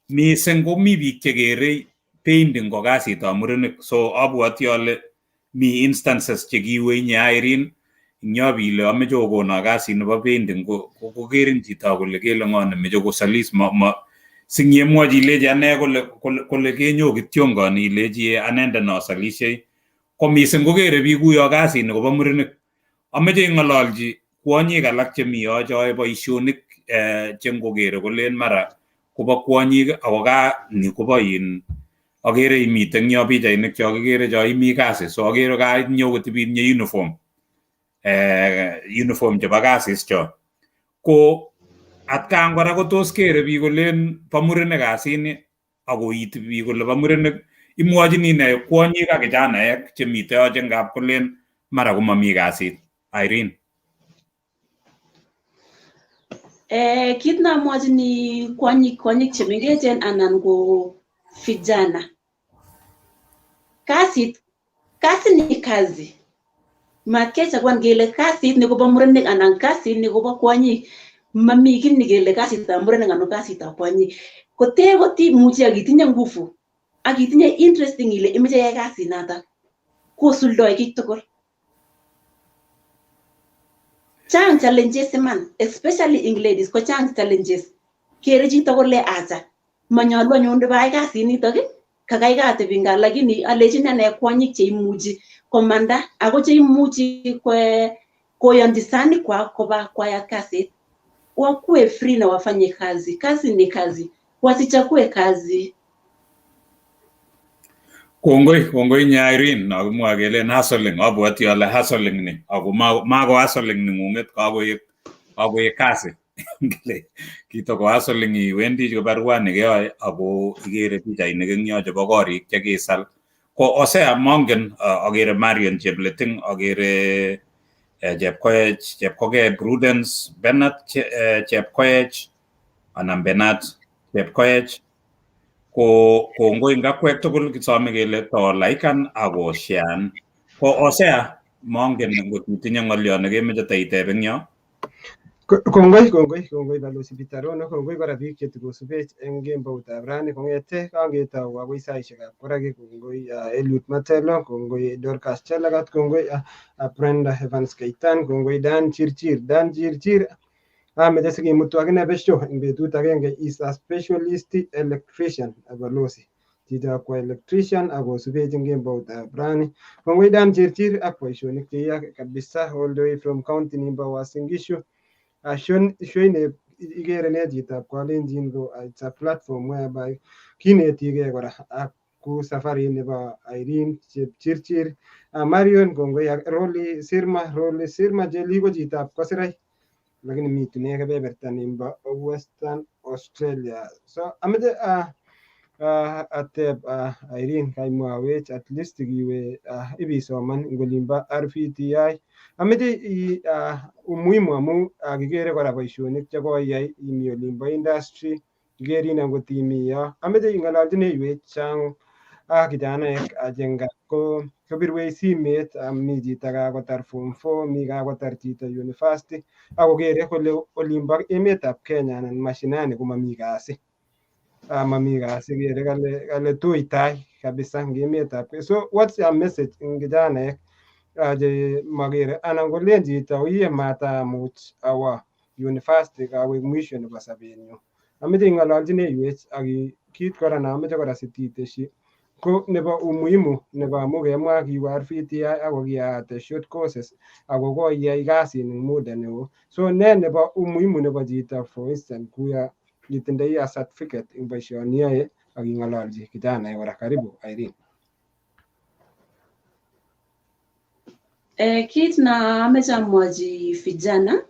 Speaker 3: mising komi biik chekerei painting ko kasitab murenik. So abwoti ale mi instances chekiwe inye Irene ing yo ile ameche okono kasit nebo painting kokerin chito kole kele ng'o nemeche kosalis ma singyemwochi ilechi ane kole kenyo kityongon ilechi anendet nosolishei ko mising kokere biik uyo kasini kobo murenik. Ameche ing'ololchi kwonyik alak chemi yo choyoe boisionik che ngokere kolen mara kobo kwonyik ako ka ni kobo in akere imiten yo pichainik cho kikere cho imi kasi so akere ka kotibitinye uniform uniform chebo kasis cho ko atkan kora kotos kere biik kolen bo murenik kasini akoiti biik kole bo murenik. Imwochini ne kwonyik ak kijanaek chemite yo che ngap kolen mara komami kasit, Irene?
Speaker 4: Kit neamwochini kwonyik chemengechen anan ko vijana, kasit ni kazi, matkechaguan kele kasit ni kobo murenik anan kasit ni kobo kwonyik. Mami kiy nekele kasitab murenik anan kasitab kwonyik. Kote kotimuchi ak itinye nguvu ak itinye interesting ile imoche iyai kasinotok kosuldoi kiy tugul. Chang challenges iman, especially in ladies ko chang challenges. Kere chito kole acha Manyolu anyun ibayai kasit nitok kakaikai atebi eng gaa lakini alechini ane kwonyik cheimuchi komanda ako cheimuchi koyonchi sanik kwak koba kwayat kasit wakuwe free na wafanye kazi. Kazi ni kazi, wasichague kazi.
Speaker 3: Kongoi, kongoi nya Irene, nokimwoe kelen hustling, abwoti ale hustling ni, ako mako hustling ning'ung'et kakoek kasi. Ngele kitoko hustling iwendi kibarua nekeyoe ako ikere pichainik eng yo chebo korik chekisal. Ko Hosea mongen, akere Marion Chepleting, akere Chepkoech, Chepkogei Prudence, Bernard Chepkoech, anan Bernard Chepkoech, ko kongoi eng akwek tugul kisome kele to laikan ako sharean. Ko Hosea mongen ngot itinye ng'olyo nekemoche taiteb eng yo.
Speaker 2: Kongoi, kongoi, kongoi Balozi Peter Rono, kongoi kora biik chetikosubech eng kemboutab rani kong'ete kangetou akoi saishekab koraki. Kongoi Eliud Matelo, kongoi Dorcas Chelagat, kongoi Brenda Evans Keitan, kongoi Dan Chirchir, Dan Chirchir ameche sikimutu akine besho eng betut agenge. Is a specialist electrician balozi, chito ko electrician akosubech eng kemboutab rani. Kongoi Dan Chirchir ak boisionik cheiyoe kabisa all the way from county nimbo Uasin Gishu. Show ikere ne chitab Kalenjin ko it's a platform whereby kinetigei kora ak ku safarit nebo Irene Chepchirchir. Marion kongoi ak Rolly Sirma, Rolly Sirma Jeli ko chitab Kosirai lakini mitune kebeberta nimbo Western Australia. So ameche ateb Irene, kaimwawech at least kiwe ibisoman eng olimbo RVTI. Ameche umuhimu amu kikere kora boisionik chekoiyai imi olimbo industry, kikerin angot imi yo. Ameche ing'ololchineiwech chang kijanaek chenga ko kobirwech simet, mi chito kakotar form 4, mi kakotar chito university akokere kole olimbo emetab Kenya anan mashinani komami kasi, mami kasi, kere kale tui tai kabisa eng emetab. So what's your message eng kijanaek che makere anan kolen chito uye matamuch awa university kawek mwisho nebo sobenyu? Ameche ing'ololchineiwech ak kit kora neameche kora sititeshi ko nebo umuhimu nebo amu kemwa kiwe RVTI ako kiate short courses ako koiyai kasit eng muda neo. So ne nebo umuhimu nebo chito, for instance kuya itindoi a certificate eng boisioni iyoe ak ing'ololchi kijanaek kora? Karibu Irene.
Speaker 4: Kit na ameche amwochi vijana,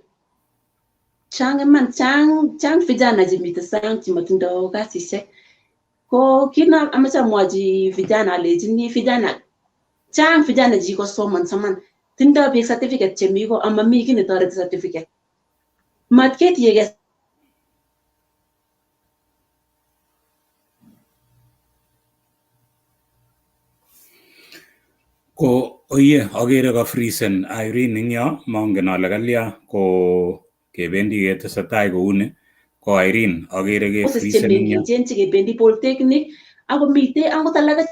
Speaker 4: chang iman, chang chang vijana chemiten sang chemotindoi kasisiek. Ko kit na ameche amwochi vijana, alechini vijana, chang vijana chekikosomonso man, tindoi biik certificate chemi ko amami kiy netoreti certificate. Mat ketiegei
Speaker 3: Ko oye, akere kafreezen Irene eng yo, mongen ale kalya ko kebendi ketesetai kouni. Ko Irene, akere
Speaker 4: courses
Speaker 3: kefreezen eng yo.
Speaker 4: Chemengechen chekebendi polytechnic ako mitei akot alake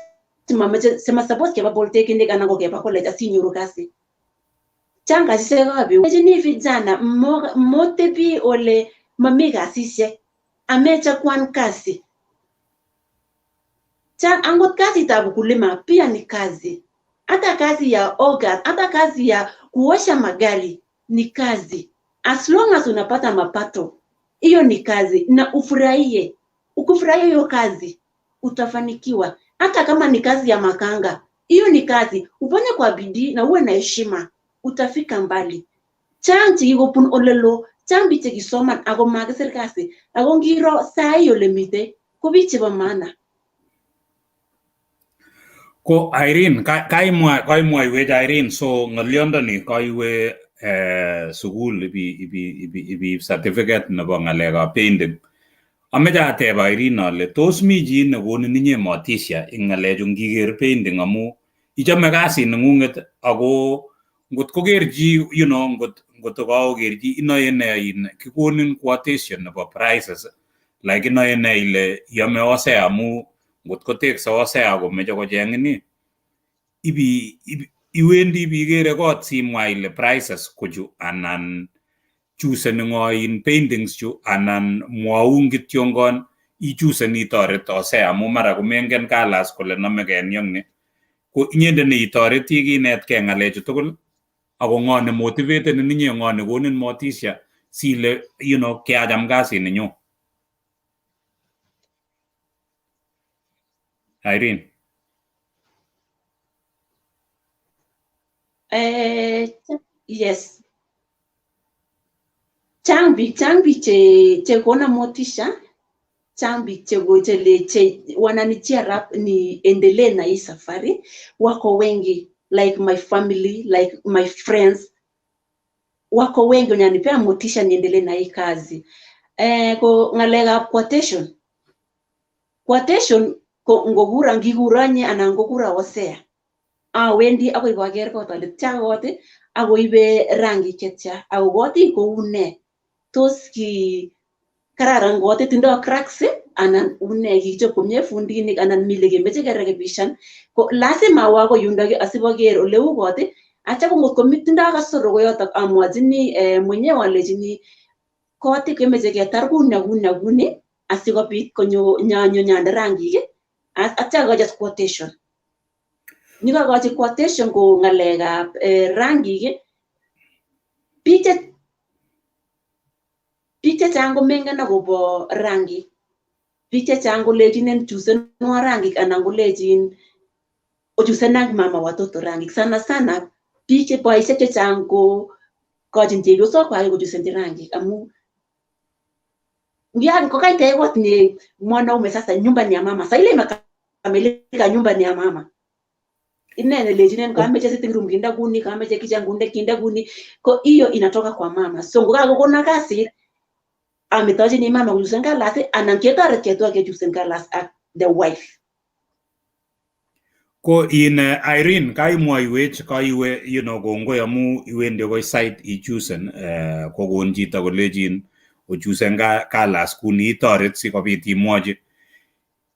Speaker 4: chemameche chema suppose keba polytechnic anan ko keba college asinyoru kasi. Chang kasisiekab eut. Alechini vijana motebi ole mami kasisiek, amechaguan kazi. Chang angot kasitab ukulima pia ni kazi, hata kazi ya organ, hata kazi ya kuosha magari ni kazi. As long as unapata mapato, hiyo ni kazi na ufurahie. Ukifurahia hiyo kazi utafanikiwa. Hata kama ni kazi ya makanga, hiyo ni kazi. Ufanye kwa bidii na uwe na heshima, utafika mbali. Chang chekikobun olelo, chang biik chekisoman ako makisir kasi, ako ngiro sai ole mitei ko biik chebo maana.
Speaker 3: Ko Irene, kaimwa kaimwaiwech Irene, so ng'olyondoni kaiwe sukul ibi certificate nebo ng'alekab painting. Ameche ateb Irene ale tos mi chi nekonin inye motisha eng ng'alechu ngiker painting amu ichome kasit neng'ung'et ako ngot koker chi ngot kaoker chi inoe ne in kikonin quotation nebo prices like inoe ne ile yome Hosea amu ngot kotekse Hosea komeche kocheng ini ibi iwendi ibikere kot simwa ile prices kochu anan chuseni ng'o in paintings chu anan mwaun kityongon ichusen itoret ose amu mara komengen kalas kole nomegei ni ak ni. Ko inyendet neitoreti kinetkei ng'alechu tugul ako ng'o ne motivatenin inye, ng'o nekonin motisha sile kiacham kasit ninyu? Irene.
Speaker 4: Yes. Chang biik che kona motisha, chang biik che wananicheer up niendelee na hii safari, wako wengi, like my family, like my friends, wako wengi wananipea motisha niendelee na hii kazi. Ko ng'alekab quotation. Quotation ko ngokura ngikuronye anan ngokura Hosea. Awendi akoi boker kot ale tia kot akoibe rangik chetia ako kot kou nee, tos ki kararan kot, tindo cracks anan une kikichop komie fundinik anan mi lekemeche kerekebishan, ko lazima awo akoi yundok asiboker oleu kot. Atya ko ngot kotindo kasoro koyotok amwachini mwenyewe alechini kot kemeche ketar kuni ak kuni ak kuni asikobit konyo nyanyo nyande rangik atya akochi quotation. Nikakochi quotation ko ng'alekab rangik, biik chechang komengen akobo rangik. Biik chechang kolechinen chusenwa rangik anan kolechin ochusenak mama watoto rangik. Sana sana biik boisiek chechang ko kochin chepyosokwak kochusenchi rangik amu kokaitech kot ni mwanaume sasa nyumba ni ya mama. Sa ile imekamilika nyumba ni ya mama. Ine nelechinen kameche sitting room kinda kuni, kameche kitchen kinde kuni, ko hiyo inatoka kwa mama. So ngokakokona kasit ametochini mama kochusen kalas anan ketoret ketwa kechusen kalas ak the wife.
Speaker 3: Ko in Irene kaimwoiwech kaiwe kongoi amu iwendi akoi site ichusen kokon chito kolechin ochusen kalas kuni itoret sikobit imwochi.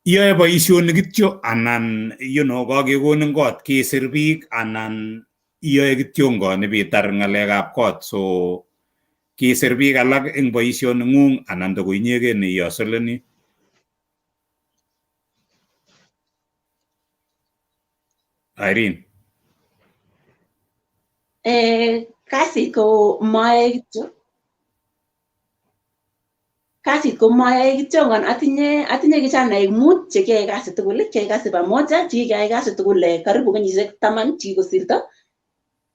Speaker 3: Iyoe boisionik kityo anan kakekonin kot kesir biik anan iyoe kityongon ibitar ng'alekab kot, so kesir biik alak eng boisioning'ung anan toko inyegen neiyosoleni? Irene.
Speaker 4: Kasit ko mayoe kityo. Kasit ko mayoe kityongon, atinye kijanaek 5 chekiyoe kasit tugul, kiyoe kasit pamoja, chekikeyai kasit tugul karibu kenyisiek 10 chekikosirto,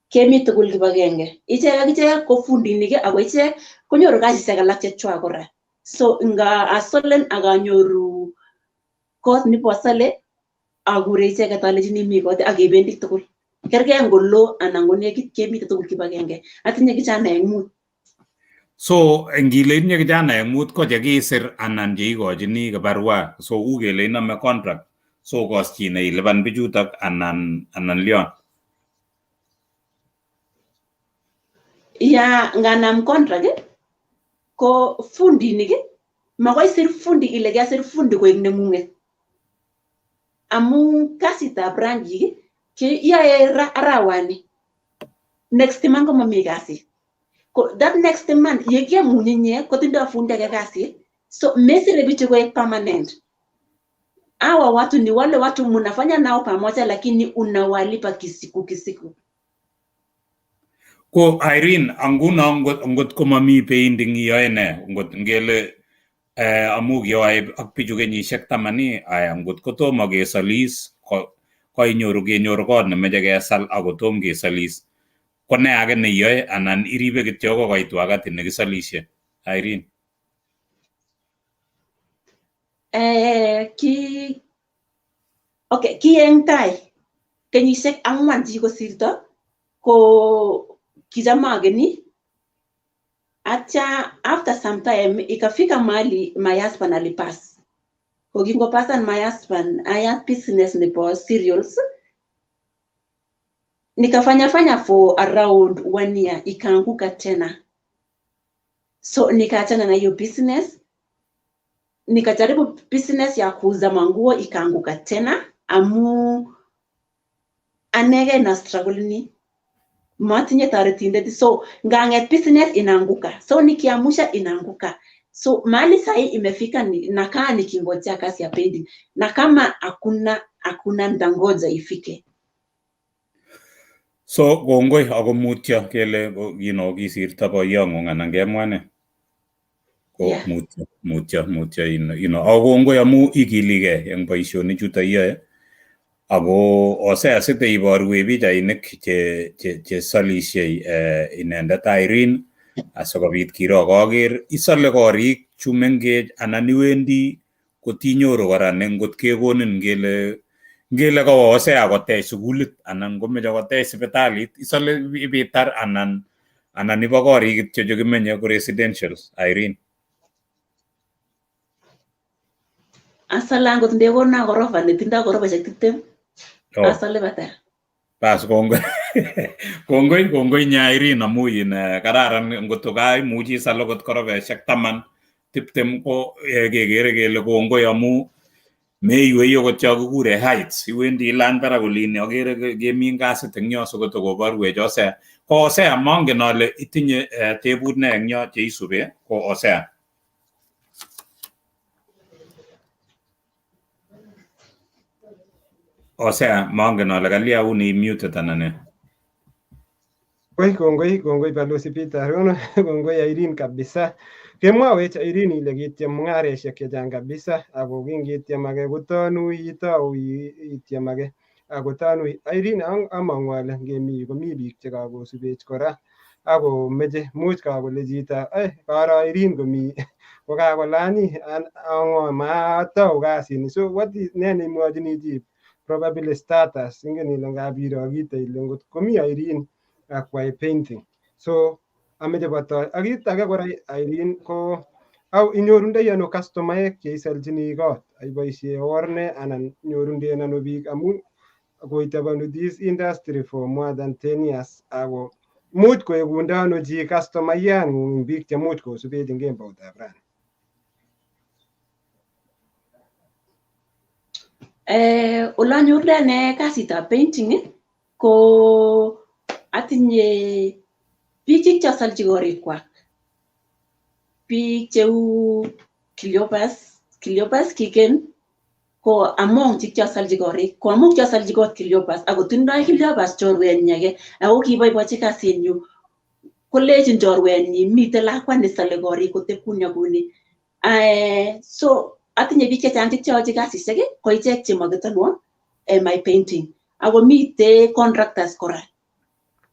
Speaker 4: kemi tugul kibagenge. Ichek ak ichek ko fundinik ako ichek konyoru kasisiek alak chechwak kora. So nga asolen ak anyoru kot nibosole akure icheket alechini mi kot ak kebendi tugul. Kerkei ngolo anan konekit kemite tugul kibagenge. Atinye kijanaek 5.
Speaker 3: So ngile itinye kijanaek 5 ko chekisir anan cheikochini kibarua, so u kele inome contract so koschine ilipan bichutok anan lion?
Speaker 4: Ya nganam contract ko fundinik makoi sir fundi ile kiasir fundi koek neng'ung'et amu kasitab rangik keyoe arawani, next month komami kasit. Ko that next month yekemuny inye kotindo fundi age kasit, so mesire bichu koek permanent. Hawa watu ni wale watu mnafanya nao pamoja, lakini unawalipa kisiku kisiku.
Speaker 3: Ko Irene, anguno ngot komami painting iyoe ne? Ngot ngele amu kiyoe ak bichu kenyisiek 10, aya ngot kotomo kesolis koinyoru kenyor kot nemeche kesal ako tom kesolis, ko ne age neiyoe anan iribe kityo kokoit wakati nekisolishe? Irene.
Speaker 4: Ki eng tai kenyisiek 4 chekikosirto ko kicham ageni, atya after some time ikafika mahali my husband alipass. Ko kingopasan my husband ayat business nebo cereals, nikafanya fanya for around 1 year, ikaanguka tena. So nikaachana na hiyo business, nikajaribu business ya kuuza manguo ikaanguka tena amu anege na struggle ni matinye toretindet, so ngang'et business inaanguka, so nikiamusha inaanguka. So mahali sahi imefika ni, nakaa nikingojea kazi ya painting, na kama hakuna hakuna, ntangoja ifike.
Speaker 3: So kongoi ako mutyo kele kisirto boyong'ung anan kemwa ne ko mutyo mutyo mutyo ako kongoi amu ikiligei eng boisionik chuto iyoe ako Hosea siteiborwech pichainik che solishei inendet Irene asikobit kiro. Koker isole korik chu mengech anan iwendi kotinyoru kora ne ngot kekonin ngele kawo Hosea kotech sukulit anan komeche kotech sipitalit, isole ibitar anan ibo korik kityo chekimenye ko residentials, Irene?
Speaker 4: Asale angot ndekona korofa netindo korofashek 20.
Speaker 3: Oh.
Speaker 4: Asale batar.
Speaker 3: Bas, kongoi kongoi kongoi nya Irene amu in kararan ngotko kaimuch isal okot korofeshek 10, 20 ko kekere kele kongoi amu meiwei okot cho kikure heights, iwendi ilany barak olin. Akere kemi ngasit eng yo sikotokoborwech Hosea. Ko Hosea, mongen ale itinye tebut ne eng yo cheisube ko Hosea. Hosea, mongen ale kalya uni muted anan ne.
Speaker 2: Kongoi, kongoi, kongoi Balozi Peter Rono, kongoi Irene kabisa. Kemwawech Irene ile kitiem mung'areshek chechang kabisa ako kingitiem age kotonui itou itiem age ako tonui. Irene, among'u ale ngemi komi biik chekakosubech kora akomeche much kakole chito karo Irene komi kokakolany ang'o matou kasini. So what is ne neimwochini chi probably status? Ingen ile ngap iro kito ile ngot komi Irene akwai painting, so ameche botoi. Ak kit age kora Irene, ko au inyorundoi ano customaek cheisolchini kot? Iboisie or ne anan nyorunden ano biik amu koitobonu this industry for more than 10 years ako much koekundo ano chi customayang'ung biik chemuch kosubech eng kemboutab rani?
Speaker 4: Ole anyorundoi ane kasitab painting ko atinye biik chekiasolchi korikwak, biik cheu Cleopas, Cleopas Kigen ko among chekiasolchi korik. Ko amu kiasolchi kot Cleopas ako tindoi Cleopas chorwenyi age ako kiboibochi kasinyu, kolechin chorwenyi miten lakwa nesole korik kotep kuni ak kuni. So atinye biik chechang chekioyochi kasisiek ko ichek chemoketonwon my painting. Ako mite contractors kora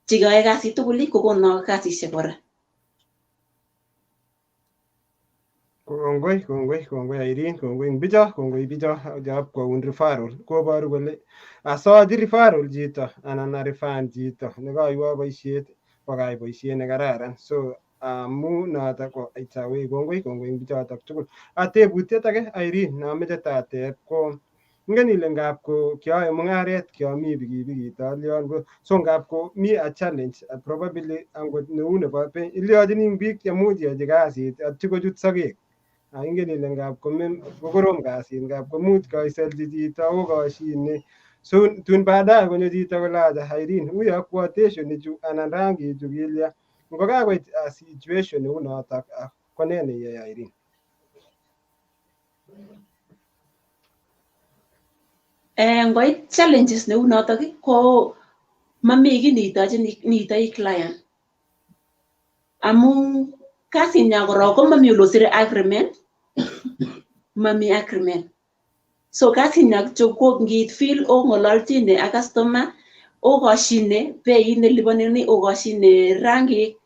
Speaker 4: cheyoe kasit tugul kokono kasisiek kora.
Speaker 2: Kongoi, kongoi, kongoi Irene, kongoi eng bicho, kongoi bicho chop koun referral. Koboru kole asochi referral chito anan arifan chito nekoiwo boisiet kokai boisiet nekararan. So amu noto ko itawei kongoi, kongoi eng bichotok tugul. Tebutiet age Irene nameche tateb ko ingen ile ngap ko kioyoe mung'aret kiomi pikipikit olion ko so ngap ko mi a challenge probably angot neu nebo ilyochini biik chemuch iyochi kasit atyo kochut sokek. Ingen ile ngap kokorom kasit, ngap komuch koisolchi chito okoshine, so tun baadaye konyo chito kole acha Irene, uyo quotation ichu anan rangichu kilya. Ngokakoit situation neu notok ko nee neiyoe, Irene?
Speaker 4: Ngoit challenges neu notok ko mami kiy neitochini neitoi client amu kasinyo korok ko mami olosire agreement, mami agreement. So kasinyo kityo ko ngiit field ong'ololchine ak customer, okoshine beit neliponeni, okoshine rangik.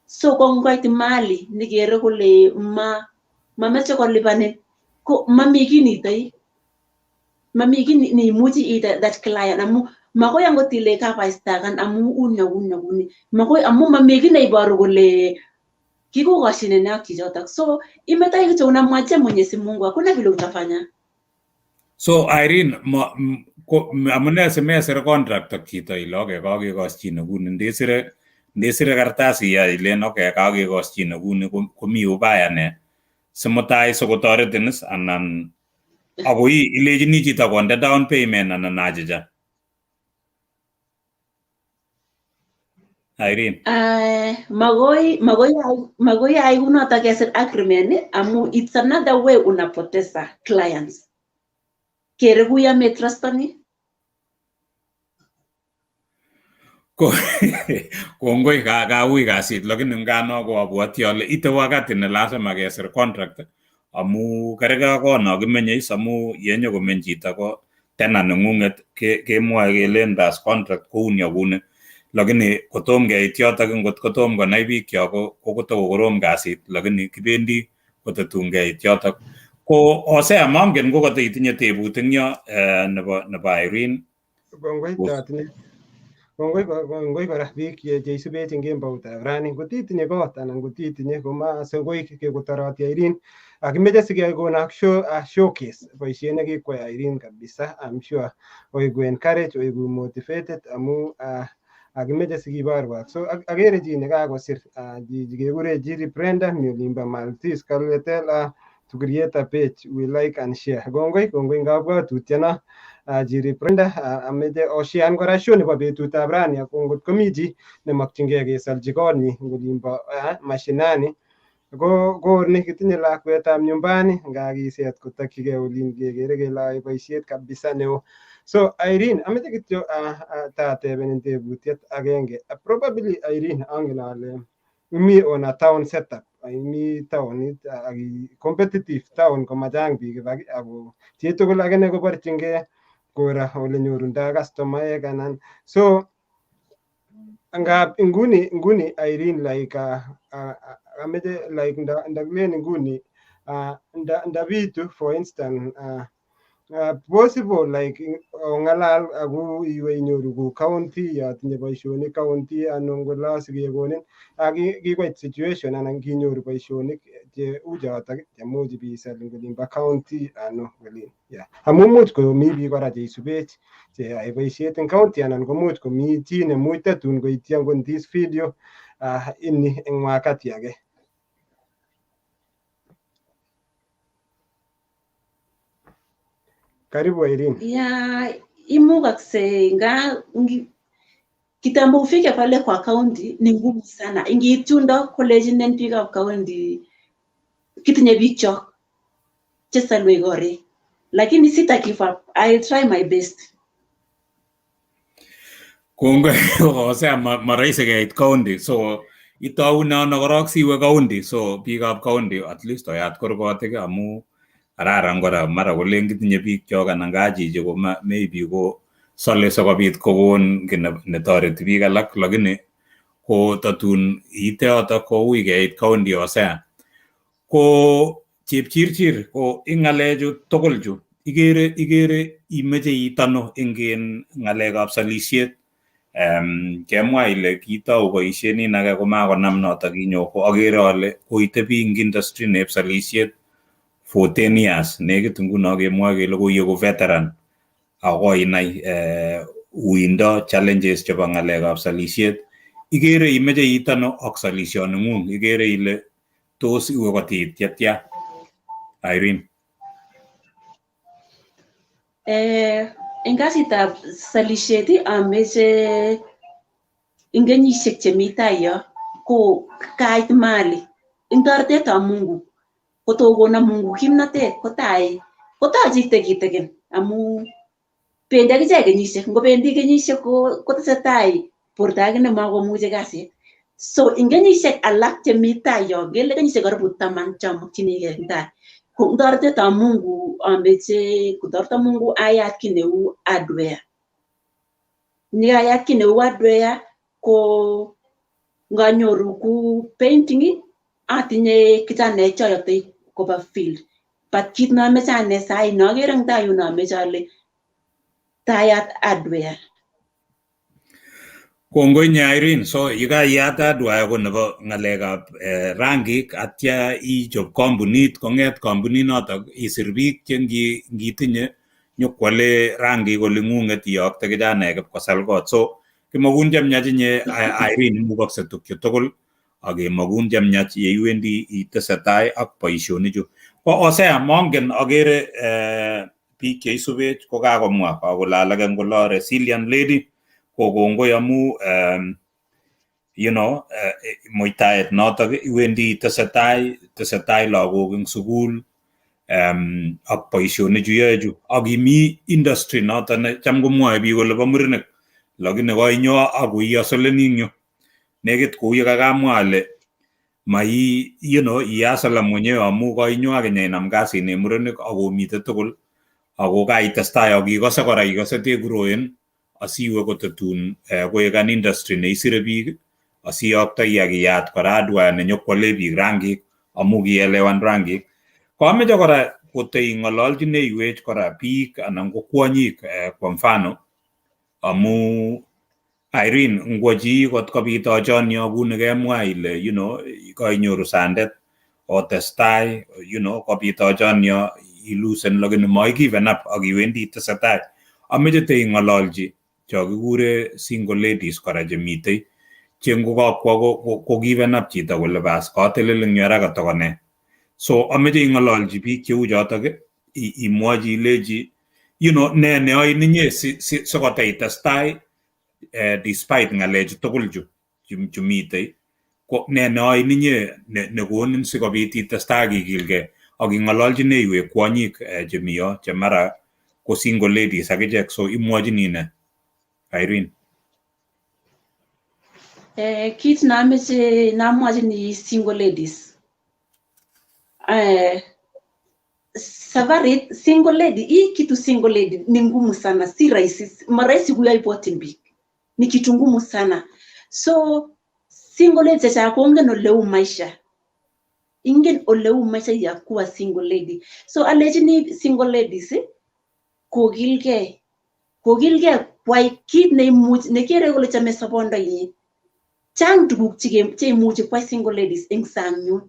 Speaker 4: So ko ngoit mahali nekere kole ma mameche kolipanin ko mami kiy neitoi, mami kiy neimuchi iita that client amu makoi angot ile kabaistakan amu uni ak uni ak uni, makoi amu mami kiy neiboru kole kikokoshinen ak chichotok. So imetoi kityo unamwachia Mwenyezi Mungu, hakuna vile utafanya.
Speaker 3: So Irene, ko amune simesir contract ak chito ile okay, kakekoschine kuni? Ndesire kartasit ya ilen okay, kakekoschine kuni, komi ubaya ne simutai sikotoretin is anan akoi ilechini chito konde down payment anan achicha? Irene.
Speaker 4: Magoi ai kunoto kesir agreement amu it's another way unapoteza clients. Kere kuya metrustani.
Speaker 3: Kongoi kaui kasit lakini ngano ko abwati ale ite wakati ne lazima kesir contract amu kergei ak kot no kimenye is amu yenyo komeny chito ko tenant neng'ung'et kemwoe kelen das contract kouni ak kouni lakini kotom keit yotok ngot kotom konai bikyok ko kotokokorom kasit lakini kibendi kotatun keit yotok. Ko Hosea mongen ko kotitinye tebut eng yo nebo Irene.
Speaker 2: Kongoi tatinye. Kongoi kora biik cheisubech eng kemboutab rani. Ngotitinye kot anan ngotitinye komasokoi kekotoroti Irene. Akimeche sikekonak showcase boisiet nekikwai Irene kabisa. I'm sure oiku encourage, oiku motivated amu akimeche sikiborwak. So akere chi nekakosir kekure Jiri Brenda mi olimbo Maltese kale tell to create a page we like and share. Kongoi kongoi eng kabwatutyono Jiri Brenda. Ameche oshean kora show nebo betutab rani ako ngot komi chi nemokyingei kesolchi konyi eng olimbo mashinani ko korni kitinye lakwetab nyumbani ngakiset kotokyigei olin kekere kele yoe boisiet kabisa neo. So Irene, ameche kityo tatebenin tebutiet agenge. Probably Irene, angen ale imi on a town setup, imi taonit ak competitive town komachang biik ibak ako chitugul akine koborchingei kora ole nyorundo customaek anan so ngap inguni Irene like ameche like ndakilen inguni ndabitu for instance possible like ongalal aku iwe inyoru ku county yotinye boisionik county ano ngolo sikekonin ak kikoit situation anan kinyoru boisionik che u chotok chemuch ibisal eng olimbo county ano olin yeah amu much komi biik kora cheisubech cheyoe boisiet eng county anan komuch komi chi nemuch tatun koityi angot this video ini eng wakati age. Karibu Irene.
Speaker 4: Ya imukakse nga kitambo ufike pale kwa county ni ngumu sana. Ingitundo kolejinen biikab county kitinye biik chok chesalwe korik. Lakini sita give up. I'll try my best.
Speaker 3: Kongoi Hosea, marahisi keit county so itoune ano korok siwe county so biikab county at least oyat kurgotik amu kararan kora mara kolen kitinye bikyok anan kachichi ko maybe ko sole sikobit kokon kiy netoreti biik alak lakini ko tatun iite yotok koui keit county Hosea. Ko Chepchirchir ko ing ng'alechu tugul chu ikere imeche iit ano eng ng'alekab salisiet. Kemwa ile kitou boisiet nin age komakonam notok kinyo ko akere ale koitebi eng industry neb salisiet for 10 years nekit nguno kemwoe kele koieku veteran ako inai uindo challenges chebo ng'alekab salisiet. Ikere imeche iit ano ak salisioning'ung, ikere ile tos iwe kotiit chetya Irene?
Speaker 4: Eng kasitab salisiet ameche eng kenyisiek chemi tai yo ko kait mali eng toretetab Mungu kotokono Mungu kimnatet kotai kotachikte kitikin amu bendi akichek kenyisiek ngobendi kenyisiek kotesetai borto akine makomuchi kasit. So eng kenyisiek alak chemi tai yo ngele kenyisiek karibu 10 chamokchinigei eng tai ko eng toretetab Mungu ameche kotoreto Mungu ayat kiy neu hardware. Nekayat kiy neu hardware ko nganyoru ku painting atinye kijanaek choyoktoi koba field. But kit nomeche ane sai nokere eng tai yuno ameche ale tayat hardware.
Speaker 3: Kongoi nia Irene, so yekaiyat hardware ko nebo ng'alekab rangik atya ichob kampunit kong'et kampuninotok isir biik che ngitinye nyokwale rangik oling'ung'et iyokte kijanaek ipkosal kot. So kimokun chemiach inye Irene imukokse tukchu tugul ak kemokun chemiach yeiwendi itesetai ak boisionichu. Ko Hosea mongen akere biik cheisubech ko kakomwa kakole alak eng kolo resilient lady ko kongoi amu you know, muitaet notok iwendi tesetai lagok eng sukul ak boisionik chu yoe chu ak imi industry noton ne cham komwoe biik kole bo murenik lakini koinyo ak koiasoleni eng yu nekit kou ye kakamwa ale mai you know iasala mwenyewe amu koinyo ak inam kasini murenik ak omite tugul ako kaitestai ak ikose kora ikose tegroen asiwe kotatun koek an industry neisire biik asiyoktoi ak iyat kora hardware nenyokwole biik rangik amu kielewan rangik. Koameche kora koteing'ololchineiwech kora biik anan ko kwonyik kwa mfano amu Irene ngwo chi kot kobit ochonyo kou nekemwa ile you know koinyoru sandet otestai you know kobit ochonyo ilusen lakini moigiven up ak iwendi tesetai. Ameche teing'ololchi cho kikure single ladies kora chemitei che ngokakwo ko given up chito kole bas katelel eng yu ara katokone. So ameche ing'ololchi biik cheu chotok imwochi ilechi you know ne neyoin inye sikoteitestai despite ng'alechu tugul chu chumitei ko ne neyoin inye nekonin sikobit itestai ak ikilgei ak ing'ololchineiwek kwonyik chemi yo che mara ko single ladies akichek so imwochini ne Irene?
Speaker 4: Kit nameche namwachini single ladies safari single lady hii kitu single lady ni ngumu sana, si rahisi, marahisi kuyaibwatin biik, ni kitu ngumu sana. So single lady chechang kongen oleu maisha, ingen oleu maisha ya kuwa single lady. So alechini single ladies kokilgei, kokilgei kwai kit neimuch nekere kole chome sobondanyin. Chang tuguk cheimuchi kwai single ladies eng sang yun.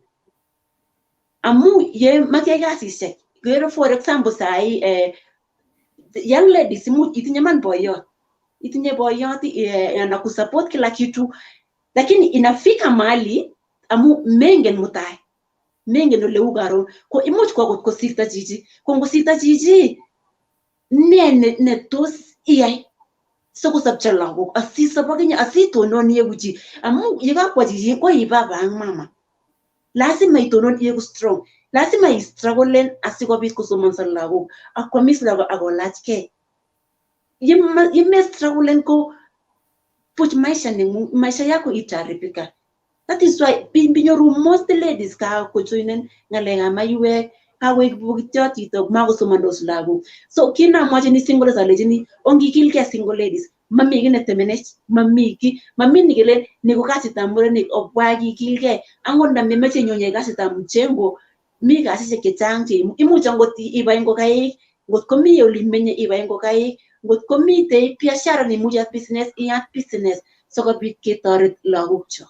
Speaker 4: Amu ye makyai kasisiek, kere for example sai young ladies imuch itinye man boyot, itinye boyot anakusupport kila kitu, lakini inafika mahali amu mengen mutai, mengen oleu karon, ko imuch kwa kosirta chichi, ko ngosirta chichi ne tos iyai sikosopcho lagok asisop akinye asitonon ieku chi amu yekakwa chichi ko i baba ak mama. Lazima itonon ieku strong, lazima istrugglen asikobit kosomonso lagok ak kwamis lagok ak kolachkei. Yeme strugglen ko puch maisha nengung, maisha yako itaharibika. That is why binyoru most ladies kakojoinen ng'alekab maiwek, kakoek bokitiot chito makosomondos lagok. So kit namwochini single ladies alechini ongikilgei single ladies, mami kiy netemenech, mami kiy, mami nikelen ni ko kasitab murenik obwa kikilgei. Angot ndamemoche inyon iyai kasitab mjengo, mi kasisiek chechang che imuch angot ibai ngokaik, ngot komi olimenye ibai ngokaik, ngot komitei biashara neimuch iyat business, iyat business sikobit ketoret lagokchok.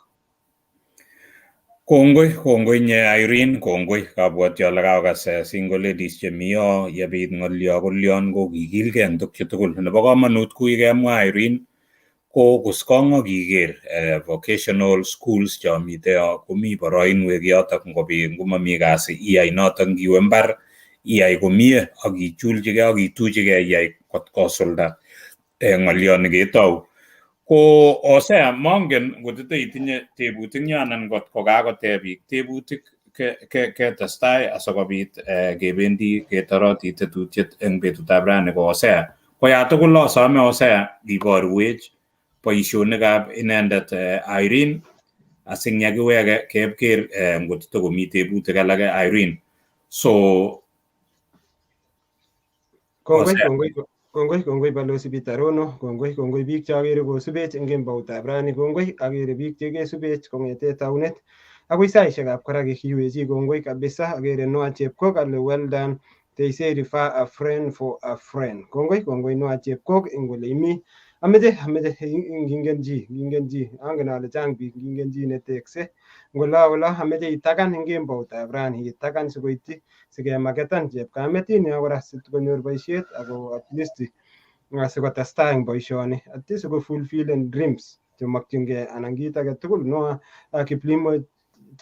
Speaker 3: Kongoi, kongoi nye Irene, kongoi. Kabwoti ale kakokas single ladies chemi yo yebit ng'olyo kolyon ko kikilgei eng tukchu tugul. Nebo komonut kou yekemwa Irene ko kuskong ak kiker vocational schools chomite yo komi boroinwek yotok ngobit ngomami kasi iyai notok ngiwe mbar iyai komie ak ichulchigei ak ituchigei iyai kot kosulda ng'olyo neketou. Ko Hosea mongen ngotito itinye tebutik nyo anan ngot ko kakoteb biik tebutik ketestai asikobit kebendi ketoroti tetutiet eng betutab rani ko Hosea. Ko ya tugul asome Hosea iborwech boisionikab inendet Irene asinyakiweke kepker ngotito komi tebutik alake Irene. So
Speaker 2: kongoi kongoi kongoi kongoi Balozi Peter Rono, kongoi kongoi biik cheokere kosubech eng kemboutab rani, kongoi akere biik chekesubech kong'ete taunet akoi saisiekab kora kikiwechi kongoi kabisa. Akere Noah Chepkok ale well done, they say refer a friend for a friend. Kongoi kongoi Noah Chepkok eng ole imi. Ameche ngingen chi, ngingen chi, angen ale chang biik ngingen chi netekse ngolo olo ameche itakan eng kemboutab rani, itakan sikoityi sikemaketan chepkamet ini kora sikonyor boisiet ako at least sikotestai eng boisioni at least sikofulfillen dreams chemokyingei anan kit age tugul. Noah Kiplimo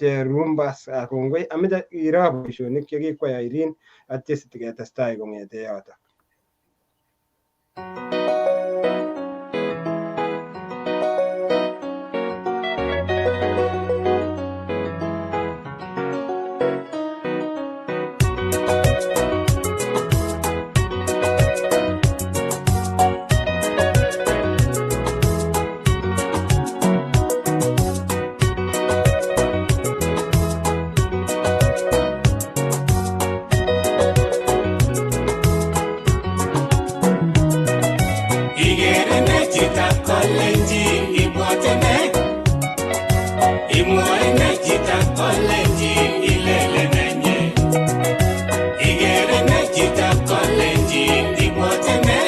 Speaker 2: Cherumbas kongoi, ameche iro boisionik chekikwai Irene atya sitiketestai kong'ete yotok.
Speaker 1: Kalenjin ilele nenye. Ikere ne chitab Kalenjin ibwote ne.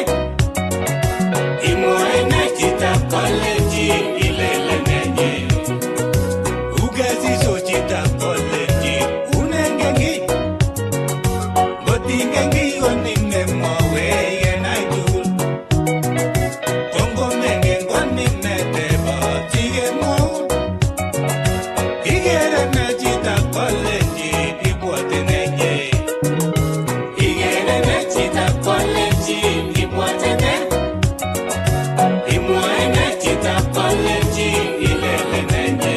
Speaker 1: Imwoe ne chitab Kalenjin ilele nenye. Ukesiso chitab Kalenjin unengen kiy. Ngot ingen kiy konin nemwowech kenai tugul. Kongomengen konin netebot sikemwoun. Ikere ne chitab Kalenjin ibwote nenye. Ikere ne chitab Kalenjin ibwote ne. Imwoe ne chitab Kalenjin ilele nenye.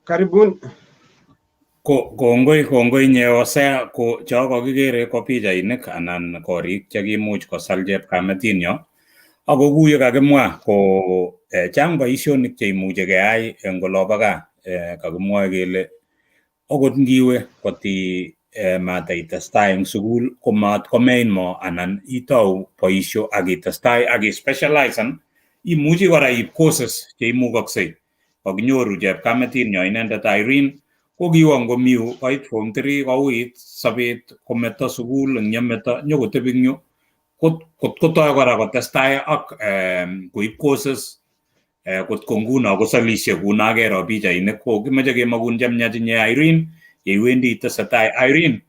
Speaker 2: Karibun.
Speaker 3: Ko kongoi kongoi nye Hosea ko cho kokikere ko pichainik anan korik chekimuch kosal chepkametinyo ako kou ye kakimwa ko chang boisionik cheimuche keyai eng olobo gaa kakimwoe kele okot ngiwe koti mataitestai eng sukul komat komein mo anan itou boisio ak itestai ak ispecializan imuchi kora iib courses cheimukoksei kakinyoru chepkametinyo inendet Irene ko kiwo ngomiu koit form 3 kouit sobet kometo sukul eng yemeto nyokotebi eng yu kot kotoi kora kotestai ak koib courses kot ko nguno kosolisie kuno kero pichainik ko kimoche kemakun chemiach inye Irene yeiwendi itesetai Irene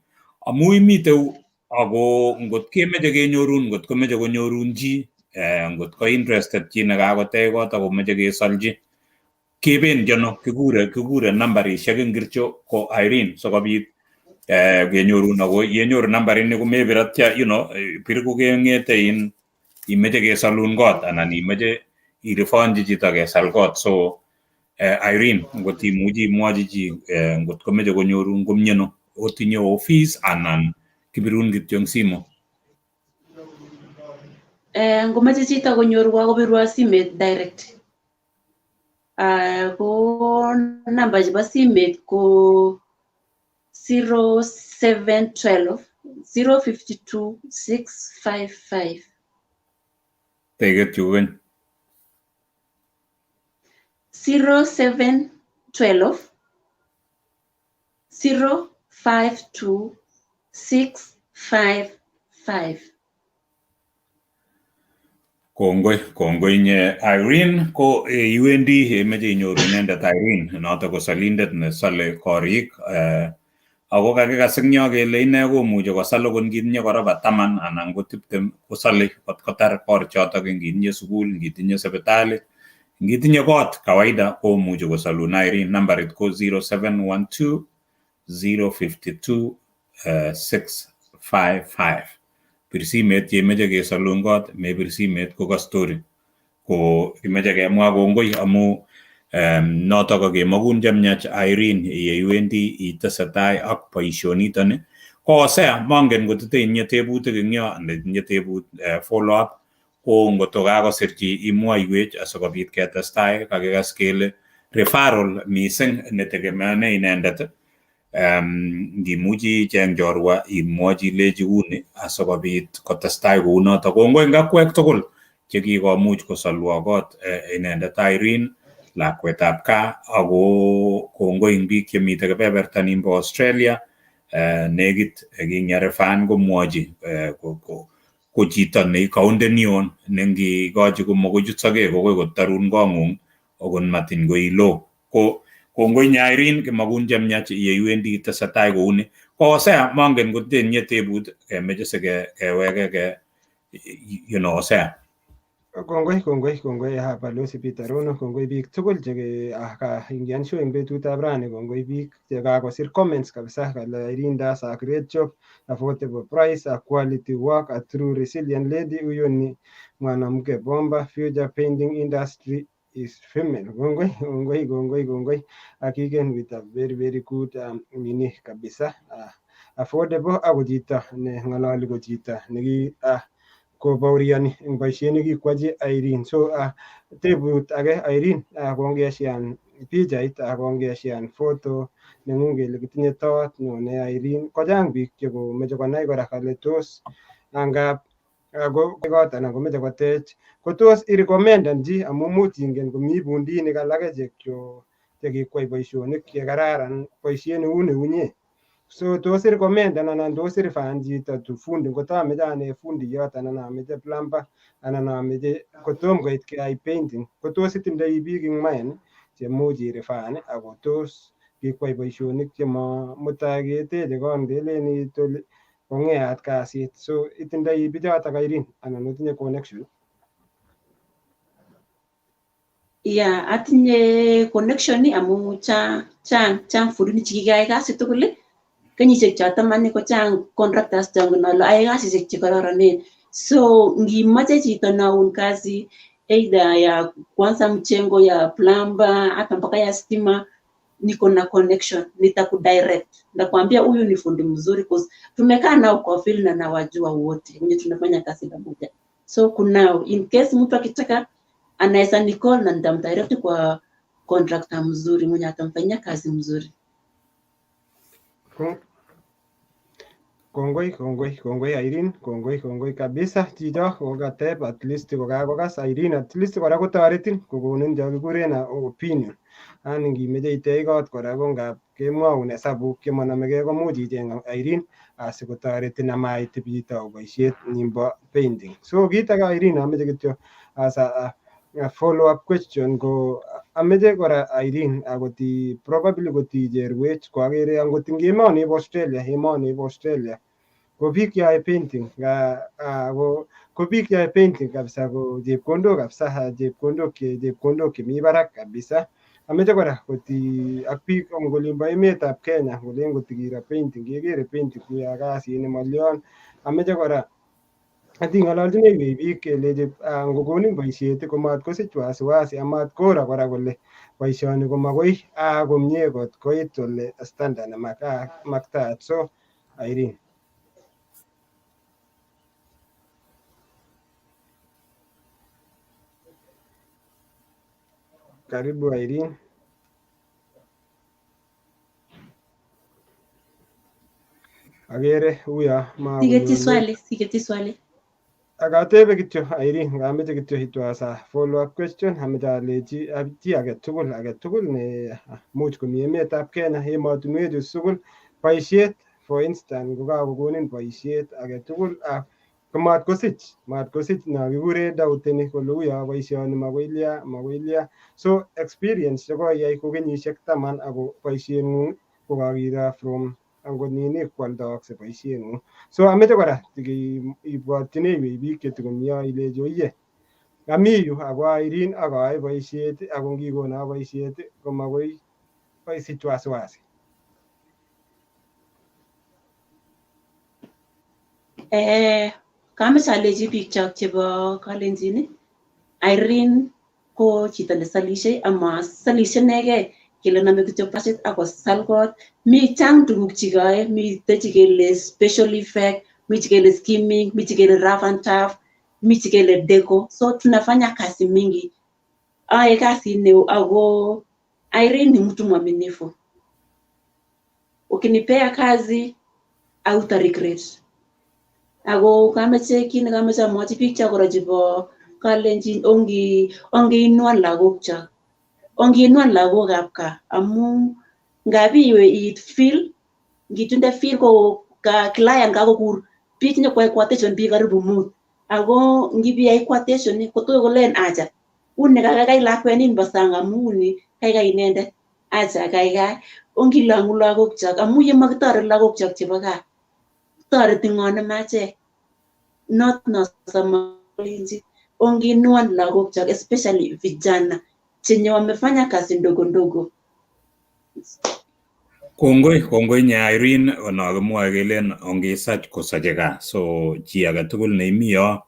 Speaker 3: amu imiteu ako ngot kemeche kenyorun ngot komeche konyorun chi ngot ko interested chi nekakotech kot akomeche kesolchi kebendi ano kikure nambarishek ingircho ko Irene sikobit kenyorun ako yenyoru nambarini komebir atya bir kokeng'ete in imeche kesolun kot anan imeche irifonchi chito kesal kot so Irene ngot imuchi imwochi chi ngot komeche konyorun komyeno otinye office anan kibirun kityo eng simo.
Speaker 4: Ngomeche chito konyorwa kobirwa simet direct. Ko namba chebo simet ko 0712 052 655.
Speaker 3: Teketyu kokeny.
Speaker 4: 0712 052 655.
Speaker 3: Kongoi kongoi inye Irene ko iwendi imeche inyoru inendet Irene noto ko solindet nesole korik ako kakikas eng yo kele ine komuchi kosal okot ngitinye koropa 10 anan ko 20 kosole kot kotar kor chotok ngitinye sukul ngitinye sipitali ngitinye kot kawaida komuchi kosolun Irene nambarit ko 0712 052 655. Bir simet yemeche kesolun kot mebir simet ko ka story ko kimeche kemwa kongoi amu notok ko kemakun chemiach Irene yeiwendi itesetai ak boishonitoni ko Hosea mongen ngot itinye tebutik eng yo anan itinye tebut follow up ko ngotko kakosir chi imwoiwech asikobit ketestai kakikas kele referral mising netegemeane inendet ngimuchi icheng chorwa imwochi ilechi uni asikobit kotestai kounotok kongoi eng akwek tugul chekikomuch kosolwo kot inendet Irene lakwetab gaa ako kongoi eng biik chemite kebeberta nimbo Australia nekit kinyarefan komwochi ko chito ne kaundenion nengikochi komokochut sokek akoi kotarun kong'ung okot matin koilo ko kongoi nye Irene kimakun chemiach yeiwendi itesetai kouni ko Hosea mongen ngot itinye tebut kemeche sikeweke ke Hosea.
Speaker 2: Kongoi kongoi kongoi Balozi Peter Rono kongoi biik tugul che kaingian show eng betutab rani kongoi biik che kakosir comments kabisa kale Irene does a great job affordable price a quality work a true resilient lady huyo ni mwanamke bomba future painting industry is female. Kongoi kongoi kongoi kongoi akigen with a very very good nini kabisa affordable ako chito ne ng'ololi ko chito neki kobauriani eng boisiet nekikwachi Irene. So tebut age Irene kongeshian pichait ako ngeshean photo neng'ung kele kitinye tot nyone Irene kochang biik chekomeche konai kora kole tos angap kot anan komeche kotech kotos irekomendan chi amu much ingen komi pundinik alake chekikwai boisionik chekararan boisiet neu neunye. So tos irekomendan anan tos irifaan chito to fundi ngotameche ane fundiyot anan ameche plumber anan ameche kotom koit keyai painting kotos itindoi biik ing mind chemuch irifaan ako tos kikwai boisionik chemo mutai keteche kon kelen iit kong'eat kasit. So itindoi bichotok Irene anan otinye connection?
Speaker 4: Yeah, atinye connection amu chang fundinik chekikeyai kasit tugul. Kenyisiek choton man ko chang contractors chongen ale ae kasisiek chekororonen. So ngimoche chito naun kazi either ya kuanza mjengo, ya plumber, hata mpaka ya stima, niko na connection, nitakudirect. Nakwambia huyu ni fundi mzuri cause tumekaa nao kwa field na nawajua wote wenye tunafanya kazi pamoja. So kunao, in case mtu akitaka anaweza ni call na nitamdirect kwa contractor mzuri mwenye atamfanyia kazi mzuri.
Speaker 2: Kongoi, kongoi, kongoi Irene, kongoi, kongoi kabisa chicho kokatep at least kokakokas Irene at least kora kotoretin kokonin cho kikuren opinion. Ani ngimeche itech kot kora ko ngap kemwoun hesabuk chemonomekei komuch icheng Irene asikotoretin amait ibitou boisiet nimbo painting. So kit age Irene ameche kityo as a follow up question ko ameche kora Irene akot probably koticherwech ko akere angot ing emoni bo Australia, emoni bo Australia ko biik cheyoe painting ko biik cheyoe painting kabisa ko chepkondok kabisa, chepkondok chemi barak kabisa. Ameche kora koti ak biik eng olimbo emetab Kenya kolen kotikiro painting kekere painting kuya kasit nemolion. Ameche kora ating'ololchinewech biik kelechi ngokonin boisiet komat kosich wasiwasi amat koro kora kole boisioni komakoi komie kot koit ole standard nemaktaat. So Irene. Karibu Irene. Akere uyo
Speaker 4: Siketyi swali, siketyi swali.
Speaker 2: Akatebe kityo Irene, ngameche kityo itwa as a follow up question, ameche alechi chi agetugul ne much komi emetab Kenya emotinwechu tugul boisiet for instance kokakokonin boisiet agetugul komat kosich no kikure doubteni kole uyo boisioni makoi makoi lia. So experience chekoiyai ko kenyisiek 10 ako boisieng'ung kokakiro from angot nini kwoldookse boisieng'ung. So ameche kora ibwotchinewech biik chetikomi yo ilechi oye ami yu ako Irene ak ayoe boisiet ako ngikono boisiet komakoi isich wasiwasi.
Speaker 4: Kameche alechi biikchok chebo Kalenjin, Irene ko chito nesalishei ama salishe inegei kele nome kityo brushit akosal kot. Mi chang tuguk chekeyoe, mite chekele special effect, mi chekele skimming, mi chekele rough and tough, mi chekele deco. So tunafanya kazi mingi. Ae kazi neo ako Irene ni mtu mwaminifu. Ukinipea kazi hauta regret. Ako kameche kit nekameche amwochi biik chok kora chebo Kalenjin ongeinuan lagokchok. Onginuan lagokab gaa amu ngap iwe iit field, ngitunde field ko ka client kakokur biik nyokwai quotation biik karibu 5. Ako ngipiyai quotation kotoi kolen acha uni kaikai lakwet nin bo sang amu uni kaikai inendet acha kaikai ongilong'u lagokchok amu yemakitoret lagokchok chebo gaa toreti ng'o nemachek. Not nosomolenji onginuan lagokchok especially vijana chenye wamefanya kazi ndogo ndogo.
Speaker 3: Kongoi, kongoi nya Irene, ono kimwoe kelen ongesach kosache gaa. So chi agetugul neimi yo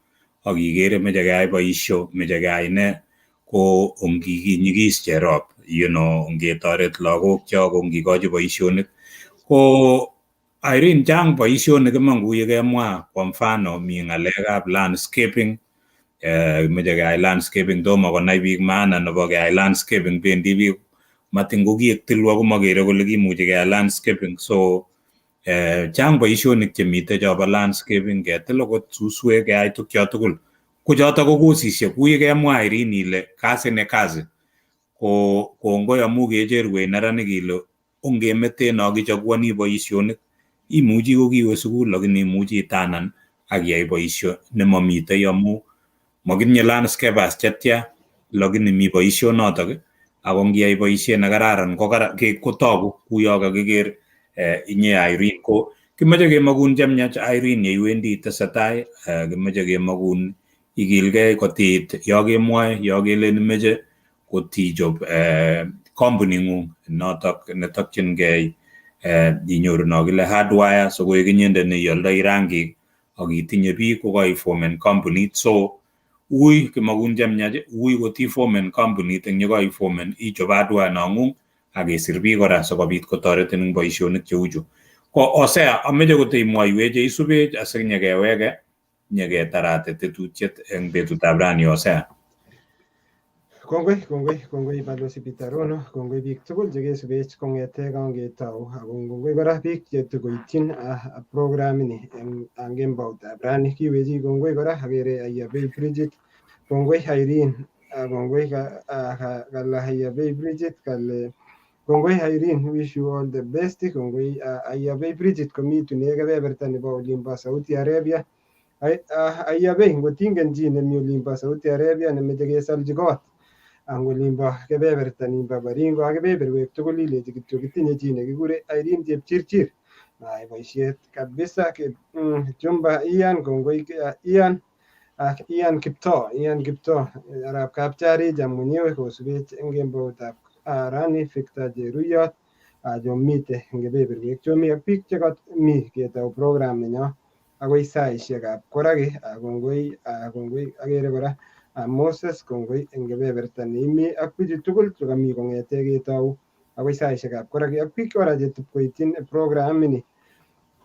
Speaker 3: ak ikere meche keyai boisio, meche keyai ne ko ongikinyikis Cherop, ongetoret lagokchok, ongikochi boisionik. Ko Irene, chang boisionik iman kou yekemwa, kwa mfano mi ng'alekab landscaping, meche keyai landscaping, tomo konai biik maana nebo keyai landscaping, bendi biik Matin kokiek tilwa komakere kole kimuchi keyai landscaping. So chang boisionik chemite chobo landscaping, ketil okot suswek, keyai tukcho tugul. Ko choto ko kosisiek, ui kemwa Irene ile kazi ni kazi. Ko kongoi amu kecherwech neranik ile ongemeten akichaguani boisionik. Imuchi kokiwe sukul lakini imuchi itanan ak iyai boisio nemomitei amu mokitinye landscapers chetya lakini mi boisionotok ako ngiyai boisiet nekararan kotogu kuyo kakiker inye Irene. Ko kimoche kemakun chemiach Irene yeiwendi itesetai, kimoche kemakun ikilgei kotit yo kemwoe yo kelen imoche kotichob kampuning'ung notok netokchingei inyoru no kile hardwire sikoik inyendet neioldoi rangik ak itinye biik kokaifomen kampunit. So ui kimakun chemiach, ui kotifomen kampunit eng yekaifomen ichob hardware nong'ung ak isir biik kora sikobit kotoretin eng boisionik cheuchu. Ko Hosea, ameche koteimwoiwech cheisubech asinyekeweke nyeketarate tetutiet eng betutab rani. Hosea.
Speaker 2: Kongoi, kongoi, kongoi Balozi Peter Rono, kongoi biik tugul chekesubech kong'ete kangetou, ako kongoi kora biik chetokoityin programini eng kemboutab rani. Kiwechi kongoi kora, akere Ayabei Bridget, kongoi Irene, kongoi kala Ayabei Bridget, kale kongoi Irene, wish you all the best. Kongoi Ayabei Bridget komitune kebeberta nebo olimbo Saudi Arabia. Ayabei, ngotingen chi nemi olimbo Saudi Arabia nemeche kesalchi kot ang olimbo kebeberta nimbo Baringo ak kebeberwek tugul ilechi kityo kitinye chi nekikure Irene Chepchirchir naai boisiet kabisa. Chumba Ian, kongoi Ian ak Ian Kiptoo, Ian Kiptoo arap Kapcharija mwenyewe kosubech eng kemboutab rani. Victor Cheruyot chomite eng kebeberwek chomi ak biik chekami ketou program nenyo akoi saisiekab koraki. Kongoi, kongoi, akere kora Moses, kongoi eng kebeberta neimi ak bichu tugul chekami kong'ete ketou akoi saisiekab koraki ak biik kora chetipkoityin programini,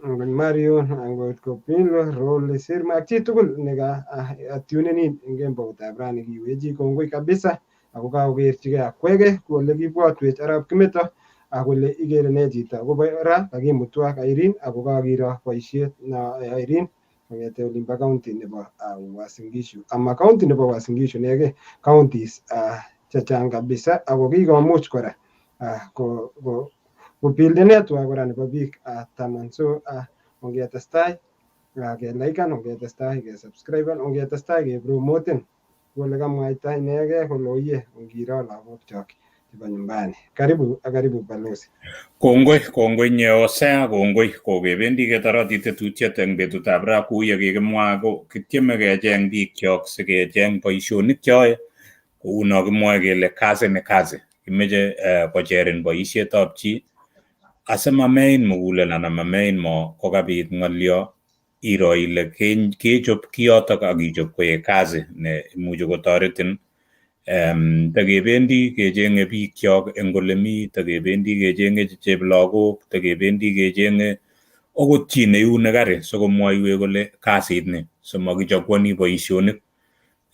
Speaker 2: angot Marion, angot Kopilo, Role Sirma ak chitugul neka atunenin eng kemboutab rani kiwechi kongoi kabisa ako kakokerchigei akwege kole kibwotwech arap Kimeto akole ikere ne chito akobo ra kakimutwak Irene ako kakiro boisiet na Irene kong'ete olimbo county nebo Uasin Gishu, ama county nebo Uasin Gishu neke counties chechang kabisa ako kikomuch kora ko build network kora nebo biik 10. So ongetestai kelaikan, ongetestai kesubscriben, ongetestai kepromoten kole kamwaita inegei kole oye ongiro lagokchok chebo nyumbani. Karibu ak karibu Balozi.
Speaker 3: Kongoi, kongoi nye Hosea, kongoi. Kokebendi ketoroti tetutiet eng betutab ra kou yekikimwa ko kityeme kecheng biikchok sikecheng boisionik cheyoe kou no kimwoe kele kazi ni kazi. Kimeche kocherin boisietab chi asimamein mugulel anan mamein mo kokabit ng'olyo iro ile kechob kiyotok ak ichob koek kazi ne imuchi kotoretin. Takebendi kechenge biikchok eng olemi, takebendi kechenge cheplagok, takebendi kechenge okot chi neiune kari sikomwoiwech kole kasit ni simakichaguani boisionik.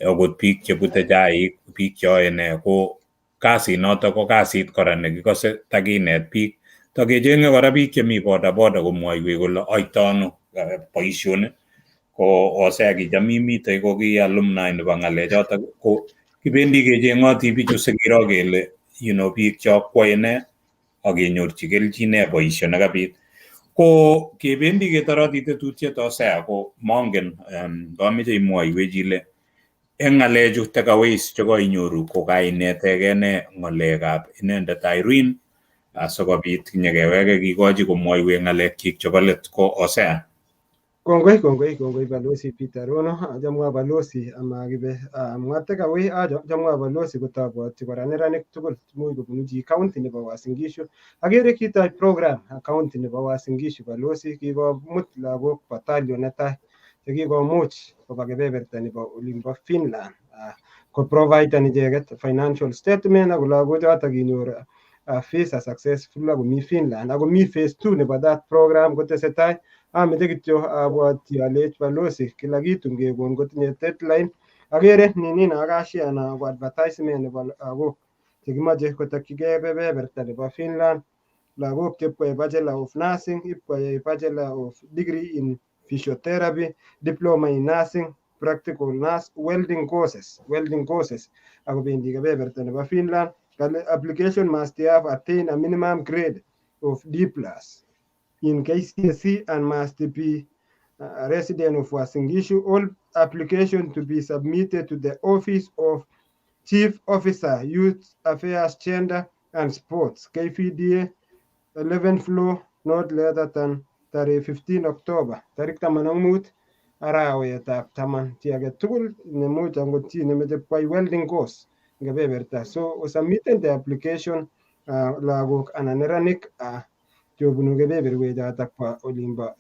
Speaker 3: Okot biik chebute chaik, biik cheyoe nee ko kasit notok ko kasit kora nekikose takinet biik. Takechenge kora biik chemi bodaboda komwoiwech kole oito ano boisioni. Ko Hosea kicham imitei ko ki alumni nebo ng'alechotok ko kibendi kecheng'oti bichu sikiro kele biik chok kwoe nee ak kenyorchi kelchin nee boisio nekabit. Ko kebendi ketoroti tetutiet Hosea ko mongen kameche imwoiwech ile eng ng'alechu takeaways chekoinyoru ko kainetegei nee ng'alekab inendet Irene asikobit nyekeweke kikochi komwoiwech ng'alekchik chebo let. Ko Hosea.
Speaker 2: Kongoi, kongoi, kongoi Balozi Peter Rono. Achamwa Balozi amakibe amwa takeaway, achamwa Balozi kotabwoti kora neranik tugul much kobunu chi county nebo Uasin Gishu. Akere kitoi program county nebo Uasin Gishu Balozi kikomut lagok battalion netai chekikomuch koba kebeberta nebo olimbo Finland koproviden icheket financial statement ako lagochoto kinyor visa successful akomi Finland akomi phase 2 nebo that program kotesetai. Ameche kityo abwatyi alech Balozi kila kitu ngekon kotinye deadline. Akere nini nakashiana ko advertisement nebo lagok Chekimoche kotokyigei kebeberta nebo Finland, lagok chepkoyae Bachelor of Nursing, ipkoyai Bachelor of Degree in Physiotherapy, Diploma in Nursing, Practical Nurse, welding courses akobendi kebeberta nebo Finland. Kale application must have attained a minimum grade of D+ in KCSE and must be a resident of Uasin Gishu. All application to be submitted to the Office of Chief Officer, Youth Affairs, Gender and Sports, KVDA, 11th floor, not later than tarehe 15 October, tarik 15 arawetab 10. Chi age tugul nemuch angot chi nemeche kwai welding course eng kebeberta. So osubmiten the application lagok anan neranik chobunu kebeberwechotok bo olimbo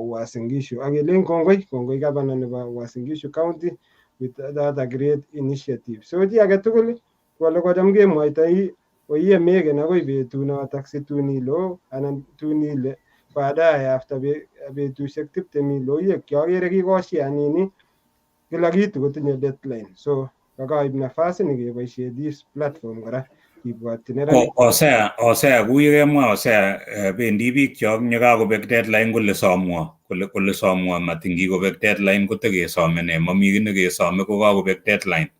Speaker 2: Uasin Gishu. Ak kelen kongoi, kongoi governor nebo Uasin Gishu County with that a great initiative. So chi age tugul kole kocham kemwoitoi oiye meken akoi betunotok situn ile oo anan tun ile baadaye after betusiek 20 ile oiye kiokere kikoshian nini. Kila kitu kotinye deadline, so kakaib nafasi ni keboisie this platform kora kibwotyi neranik.
Speaker 3: Osea kou yekemwa Osea, bendi biik chok nyekakobek deadline kole somwo kole somwo matin kikobek deadline kotekesome nee? Momi kiy nekesome kokakobek deadline.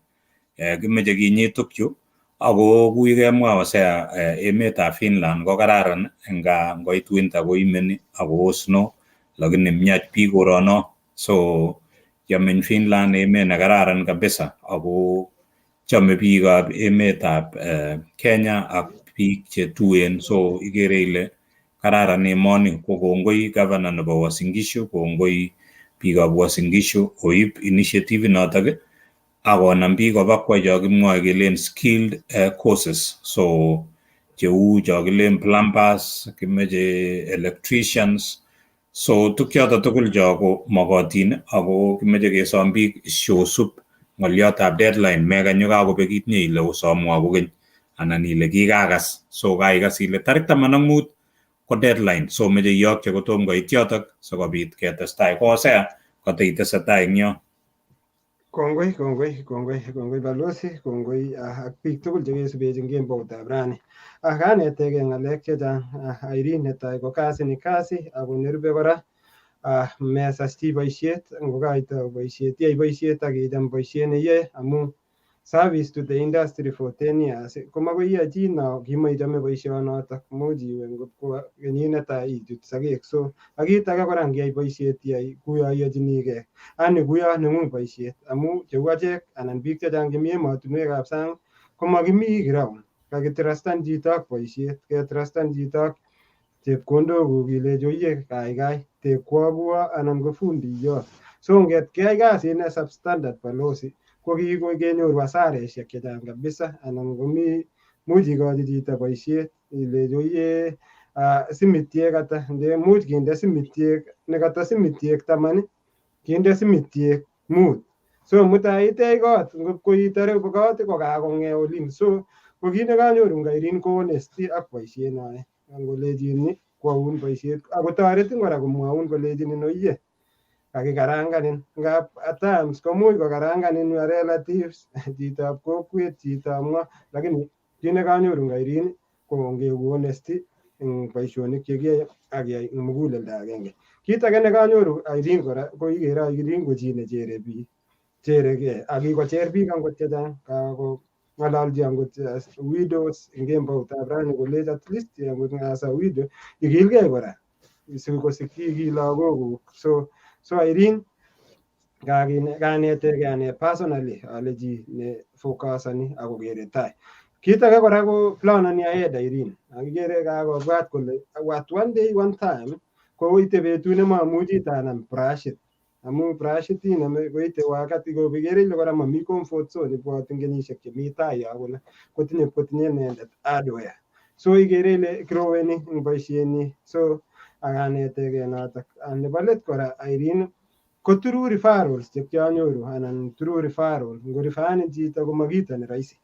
Speaker 3: Kimoche kinyit tukchu ako kou yekemwa Osea, emetab Finland ko kararan nga ngoit winter koimeni ako snow lakini miach biik korono, so yomeny Finland emet nekararan kabisa ako chome biikab emetab Kenya ak biik che tuen, so ikere ile kararan emoni. Ko kongoi governor nebo Uasin Gishu, kongoi biikab Uasin Gishu koib initiative inotok ak konam biik koba kwai cho kimwoe kelen skilled courses, so cheu cho kilen plumbers, kimeche electricians, so tukchoto tugul cho ko mokotin ako kimeche kesom biik shosub ng'oliotab deadline. Mekany yekakobek itinye ile osomwo kokeny anan ile kikakas, so kaikas ile tarik 15 ko deadline, so meche iyokte kotom koit yotok sikobit ketestai. Ko Hosea koteitesetai eng yo.
Speaker 2: Kongoi, kongoi, kongoi, kongoi balozi, kongoi ak biik tugul chekesubech eng kemboutab rani. Kanetegei ng'alek chechang Irene. Netai ko kasi ni kasi, ako nerube kora mesas chi boisiet. Ngokaitau boisiet, iyai boisiet ak icham boisiet neiyoe, amu service to the industry for 10 years komakoi iyai chi no kimoichome boisionotok. Much iwe ngot ko kenyit netai ichut sokek. So ak kit age kora, ngiyai boisiet iyai kuyo iyochinigei, yani kuyo neng'ung boisiet, amu cheu achek anan biik chechang chemi emotinwekab sang komakimi ground, kakitrustan chito ak boisiet, ketrustan chito ak chepkondokuk ilechi oiye kaikai tekwo kuo anan ko fundiyot. So nget keyai kasit ne substandard, balozi, ko kenyoru hasareshek chechang kabisa. Anan komi much ikochi chito boisiet ilechi oiye simitiek ata, nde much kinde simitiek nekata simitiek 10, kinde simitiek 5. So mutai itech kot, ngot koitore kot ko kakong'e olin. So ko kit nekanyoru eng Irene ko honesty ak boisiet noe ngolechin kwoun boisiet akotoretin kora komwoun kolechinin oiye kakikaranganin, ngap at times komuch kokaranganin your relatives, chitab kokwet, chitab ng'o, lakini kit nekanyoru eng Irene ko ngeku honesty eng boisionik chekiyoe ak iyai eng muguleldo agenge. Kit age nekanyoru Irene kora ko ikere Irene ko chi nechere biik, cherekee ak kikocher biik angot chechang, kako ng'ololchi angot widows eng kemboutab rani kolech at least angot as a widow ikilgei kora sikosikyi ikil lagokuk. So Irene kanetegei ane personally ale chi ne focusani akokere tai. Kit age kora ko planani ahead Irene, akikere kakobwat kole what one day, one time koite betut nemamuchi tanam brashit, amu brashit inome koite wakati ikere ile kora mami comfort zone, ibwotin kenyisiek chemi tai yo kole kotinye inendet hardware. So ikere ile groweni eng boisienyi, so akanetegei notok. Nebo let kora Irene ko through referrals chekianyoru anan through referral, ngorifanin chito ko makito ne rahisi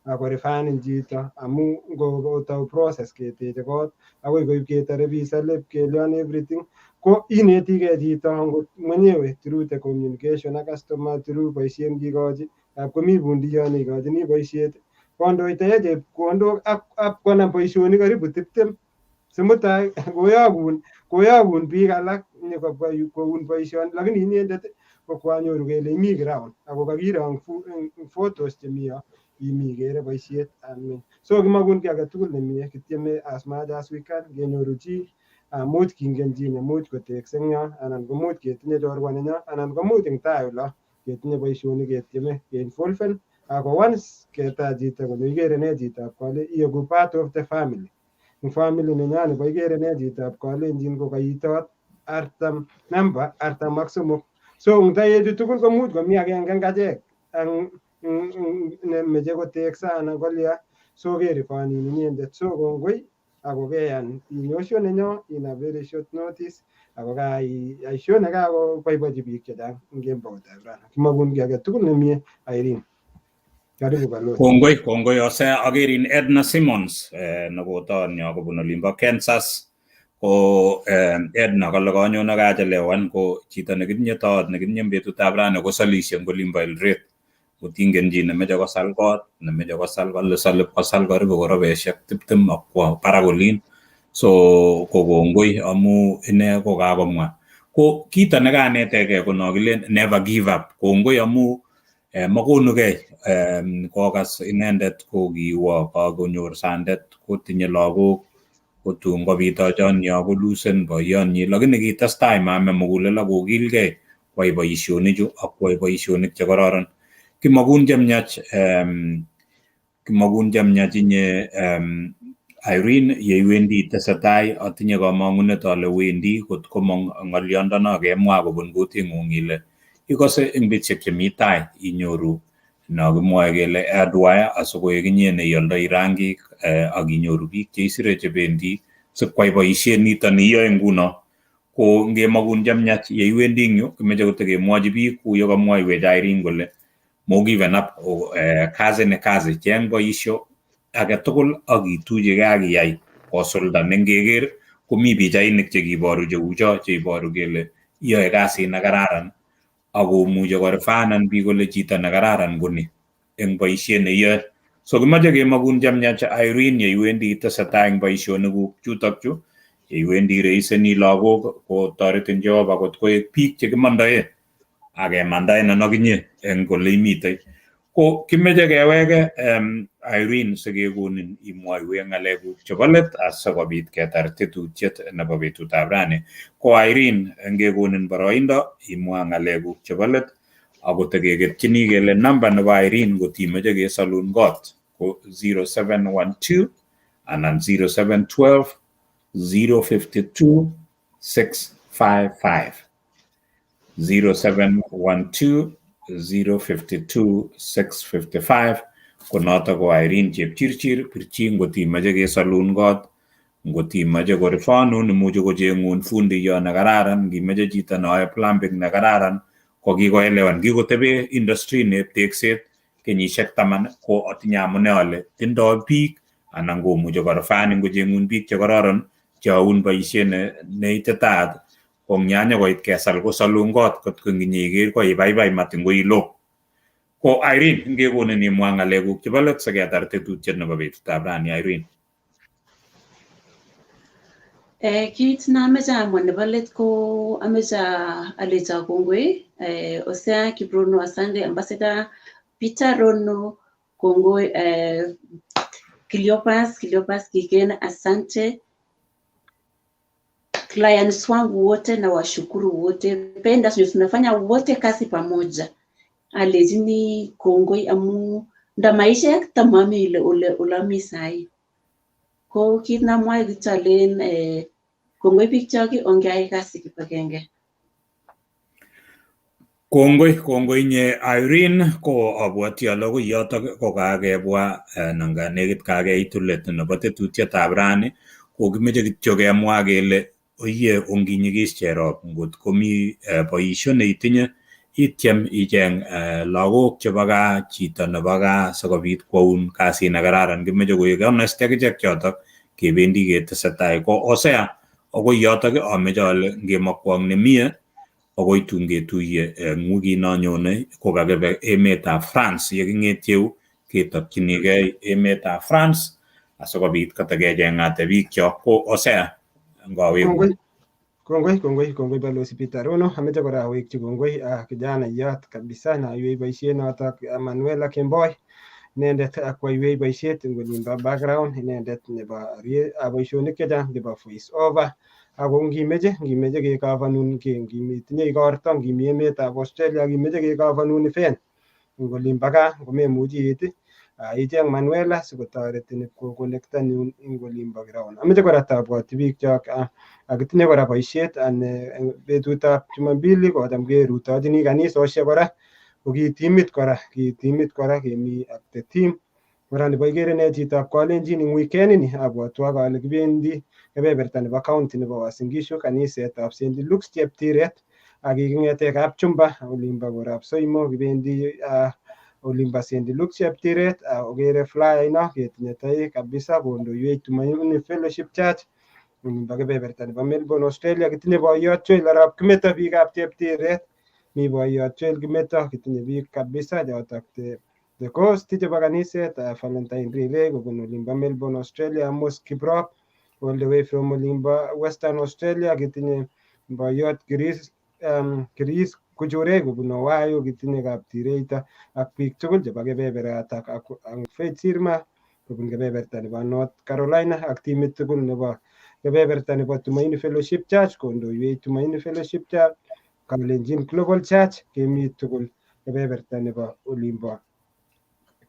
Speaker 2: akorifanin chito, amu ngotou process keteche kot akoi koib ketore visa lep kelion everything, ko inetigei chito angot mwenyewe through the communication ak customer, through boisiet ngikochi, komi pundiyot neikochini boisiet. Kondoitae chepkondok ak konam boisionik karibu 20 simutai koyokun biik alak nyokobwa koun boisioni, lakini inyendet ko kwanyoru kele imi ground ako kakiro eng photos chemi yo imi ikere boisiet. So kimakun kiy agetugul nemie, kityeme as much as we can kenyoru chi, much kingen chi nemuch kotekse eng yo, anan komuch ketinye chorwa nenyo, anan komuch eng tai olo ketinye boisionik ketyeme keinvolven. Ako once ketach chito konyo, ikere ne chitab kale ieku part of the family. Eng family nenyo nebo ikere ne chitab kalenjin ko kaitot 40 namba 43. So eng toechu tugul komuch komi agenge eng achek nemeche koteksa anan kolya, so kerifanin inyendet. So kongoi ako keyan inyosho nenyo in a very short notice, ako kai show nekakoboibochi biik chechang eng kemboutab rani. Kimakun kiy agetugul nemie, Irene. Karibu balozi.
Speaker 3: Kongoi, kongoi Hosea. Akerin Edna Simmons nekoton yo kobun olimbo Kansas. Ko Edna kole kanyone kachelewan, ko chito nekitinye toot nekitinye betutab rani kosalishe eng olimbo Eldoret. Kotingen chi nemeche kosal kot, nemeche kosal kole sale kosal karibu korobeshek 20 ak kwo barak olin. So ko kongoi amu ine ko kakomwa. Ko kito nekanetegei ko no kilen never give up. Kongoi amu makonugei kokas inendet ko kiwo kakonyor sandet kotinye lagok kotun kobit achonyo kolusen boiyonyi, lakini kitestai mame mugulel ak kokilgei kwai boisionichu ak kwai boisionik chekororon. Kimakun chemiach, kimakun chemiach inye Irene yeiwendi itesetai. Atinye kamang'unet ale wendi kot komong ng'oliondono kemwa kobun kuting'ung ile ikose eng betusiek chemi tai inyoru no kimwoe kele hardwire asikoek inye neioldoi rangik ak inyoru biik cheisire chebendi sikwai boisiet nito niyoe nguno. Ko ngemakun chemiach yeiwendi eng yu, kimeche kotekemwochi biik kou yekamwoiwech Irene kole mo given up, kazi ni kazi, cheng boisio agetugul ak ituchigei ak iyai kosulda nengeker komi pichainik chekiboru cheu cho cheiboru kele iyoe kasit nekararan akomuche korifanan biik kole chito nekararan koni eng boisiet neiyoe. So kimoche kemakun chemiach Irene yeiwendi itesetai eng boisionikuk chutok chu, yeiwendi ireiseni lagok kotoretin Jehova kot koek biik chekimondoe ak kemandaenan akinye eng ole imitei. Ko kimeche keweke Irene sikekonin imwoiwech ng'alekuk chebo let asikobit ketar tetutiet nebo betutab rani. Ko Irene, ngekonin boroindo imwa ng'alekuk chebo let ako tekeketchini kele namba nebo Irene kotimeche kesalun kot ko 0712 anan 0712 052 655, 0712 052 655. Ko notok ko Irene Chepchirchir. Pirchin ngotimeche kesalun kot, ngotimeche korifanun, imuchi kocheng'un fundiyo nekararan, ngimeche chito neyoe plumbing nekararan ko kikoelewan kikotebe industry neb tekset kenyisiek 10, ko atinye amune ale tindoi biik anan komuche korifanin kocheng'un biik chekororon cheyoun boisiet neititaat ko ng'yanya koit kesal kosalun kot kot ko nginyeker ko ibaibai matin koilo. Ko Irene, ngekonin imwa ng'alekuk chebo let siketar tetutiet nebo betutab rani, Irene.
Speaker 4: Kit nameche amwa nebo let ko ameche alecho kongoi Hosea Kiprono, asante Ambassador Peter Rono, kongoi Cleopas, Cleopas Kigen, asante clients wangu wote na washukuru wote penda tunafanya wote kazi pamoja, alechini kongoi amu nda maisha tamami ile ule ulami sai. Ko kit namwae kityo alen kongoi biik chok, ongeai kasi kibagenge.
Speaker 3: Kongoi, kongoi inye Irene. Ko abwati ale akoi yotok ko kakebwa anan nekit kakeitu let nebo tetutietab rani. Ko kimeche kityo kemwa kele oye onginyikis Cherop, ngot komi boisio neitinye ityem icheng lagok chebo gaa, chito nebo gaa sikobit kwoun kasit nekararan. Kimeche koek honest akichek chotok kebendi ketesetai. Ko Hosea, akoi yotok ameche ale ngemokwong nemie akoi tun ketuiye eng wikit nonyone kokakibe emetab France. Yeking'etyeu ketokchinigei emetab France asikobit kotakecheng'ate biikchok ko Hosea ngowekun.
Speaker 2: Kongoi, kongoi, kongoi Balozi Peter Rono. Ameche kora awekchi kongoi kijanayat kabisa naiwei boisiet notok Manuela Kemboi. Inendet koiwei boisiet eng olimbo background, inendet nebo boisionik chechang chebo voice over. Ako ngimeche kekavanun, ngitinye igorto, ngimi emetab Australia, ngimeche kekavanun event eng olimbo gaa, ngomemuchi iit, icheng Manuela sikotoretin kokonektanun eng olimbo ground. Ameche kora tabwotyi biikchok akitinye kora boisiet betutab Jumapili kocham kerutochini kanisosiek kora ko ki timit kora, ki timit kora kemi ak the team. Kora nebo ikere ne chitab Kalenjin eng weekend ini abwotwok ale kibendi kebeberta nebo county nebo Uasin Gishu kanisetab St. Luke's Cheptiret ak kiking'ete Kapchumba olimbo korab Soimo kibendi olimbo St. Luke's Cheptiret okere flyer ino ketinye toek kabisa kondoiwech Tumaini Fellowship Church olimbo kebeberta nebo Melbourne, Australia. Kitinye boiyot Joel arap Kimeto biikab Cheptiret, mi boiyot Joel Kimeto, kitinye biik kabisa chotok the coast chebo kaniset Valentine Riley kobun olimbo Melbourne, Australia, Amos Kiprop all the way from olimbo Western Australia, kitinye boiyot Chris Chris Kuchure kobun Ohio, kitinye Kaptireita ak biik tugul chebo kebeberatak ak Faith Sirma kobun kebeberta nebo North Carolina ak timit tugul nebo kebeberta nebo Tumaini Fellowship Church kondoiwech Tumaini Fellowship Church, Kalenjin Global Church kemi tugul kebeberta nebo olimbo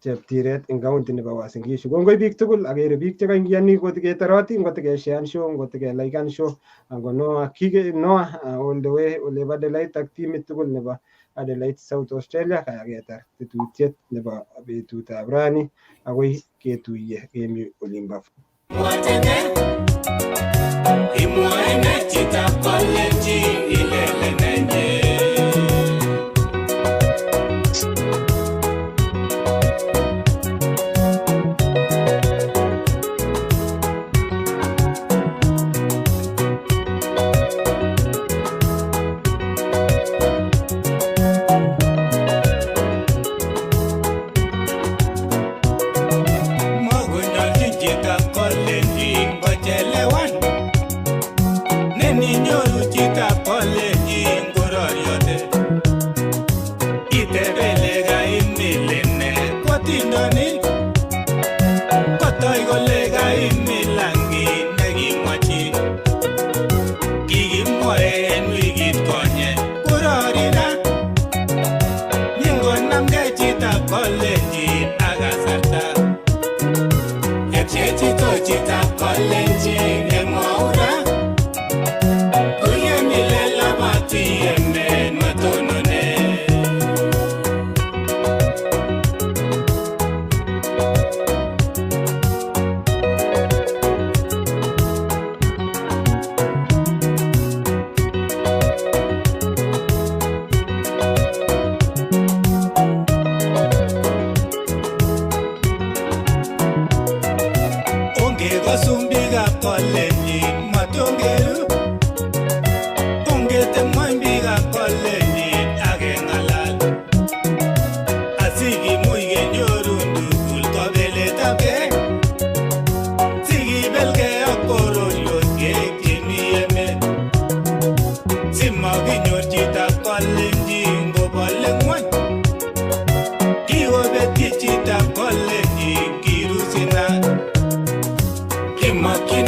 Speaker 2: Cheptiret eng county nebo Uasin Gishu. Kongoi biik tugul, akere biik chekaingiani kotikketoroti, ngotikeshean show, ngotikelaikan show, ango Noah Kige, Noah all the way olebo Adelaide ak timit tugul nebo Adelaide South Australia. Kaketar tetutiet nebo betutab rani akoi ketuiye kemi olimbo.
Speaker 1: Imwoe ne chitab Kalenjin ilele nenye? Mokonyolchin chitab Kalenjin kochelewan. Neninyoru chitab Kalenjin kororiote. Itebe ile kaimilin ne kotindoni. Kotoi kole kaimilan kit nekimwachi. Kikimwoe en wikit konye korori ra. Mingonamgei chitab Kalenjin ak kasarta. Epchechito chitab Kalenjin emwou ra. Uyemile labati emet matonone. Ongekosun biikab Kalenjin matongeru. Ongeteb ng'wony biikab Kalenjin ak keng'alal. Asikimuch kenyorun tugul kabeletabgei. Sikibelgei ak bororiosiek chemi emet. Simokinyor chitab Kalenjin kobole ng'wony. Kikobetyi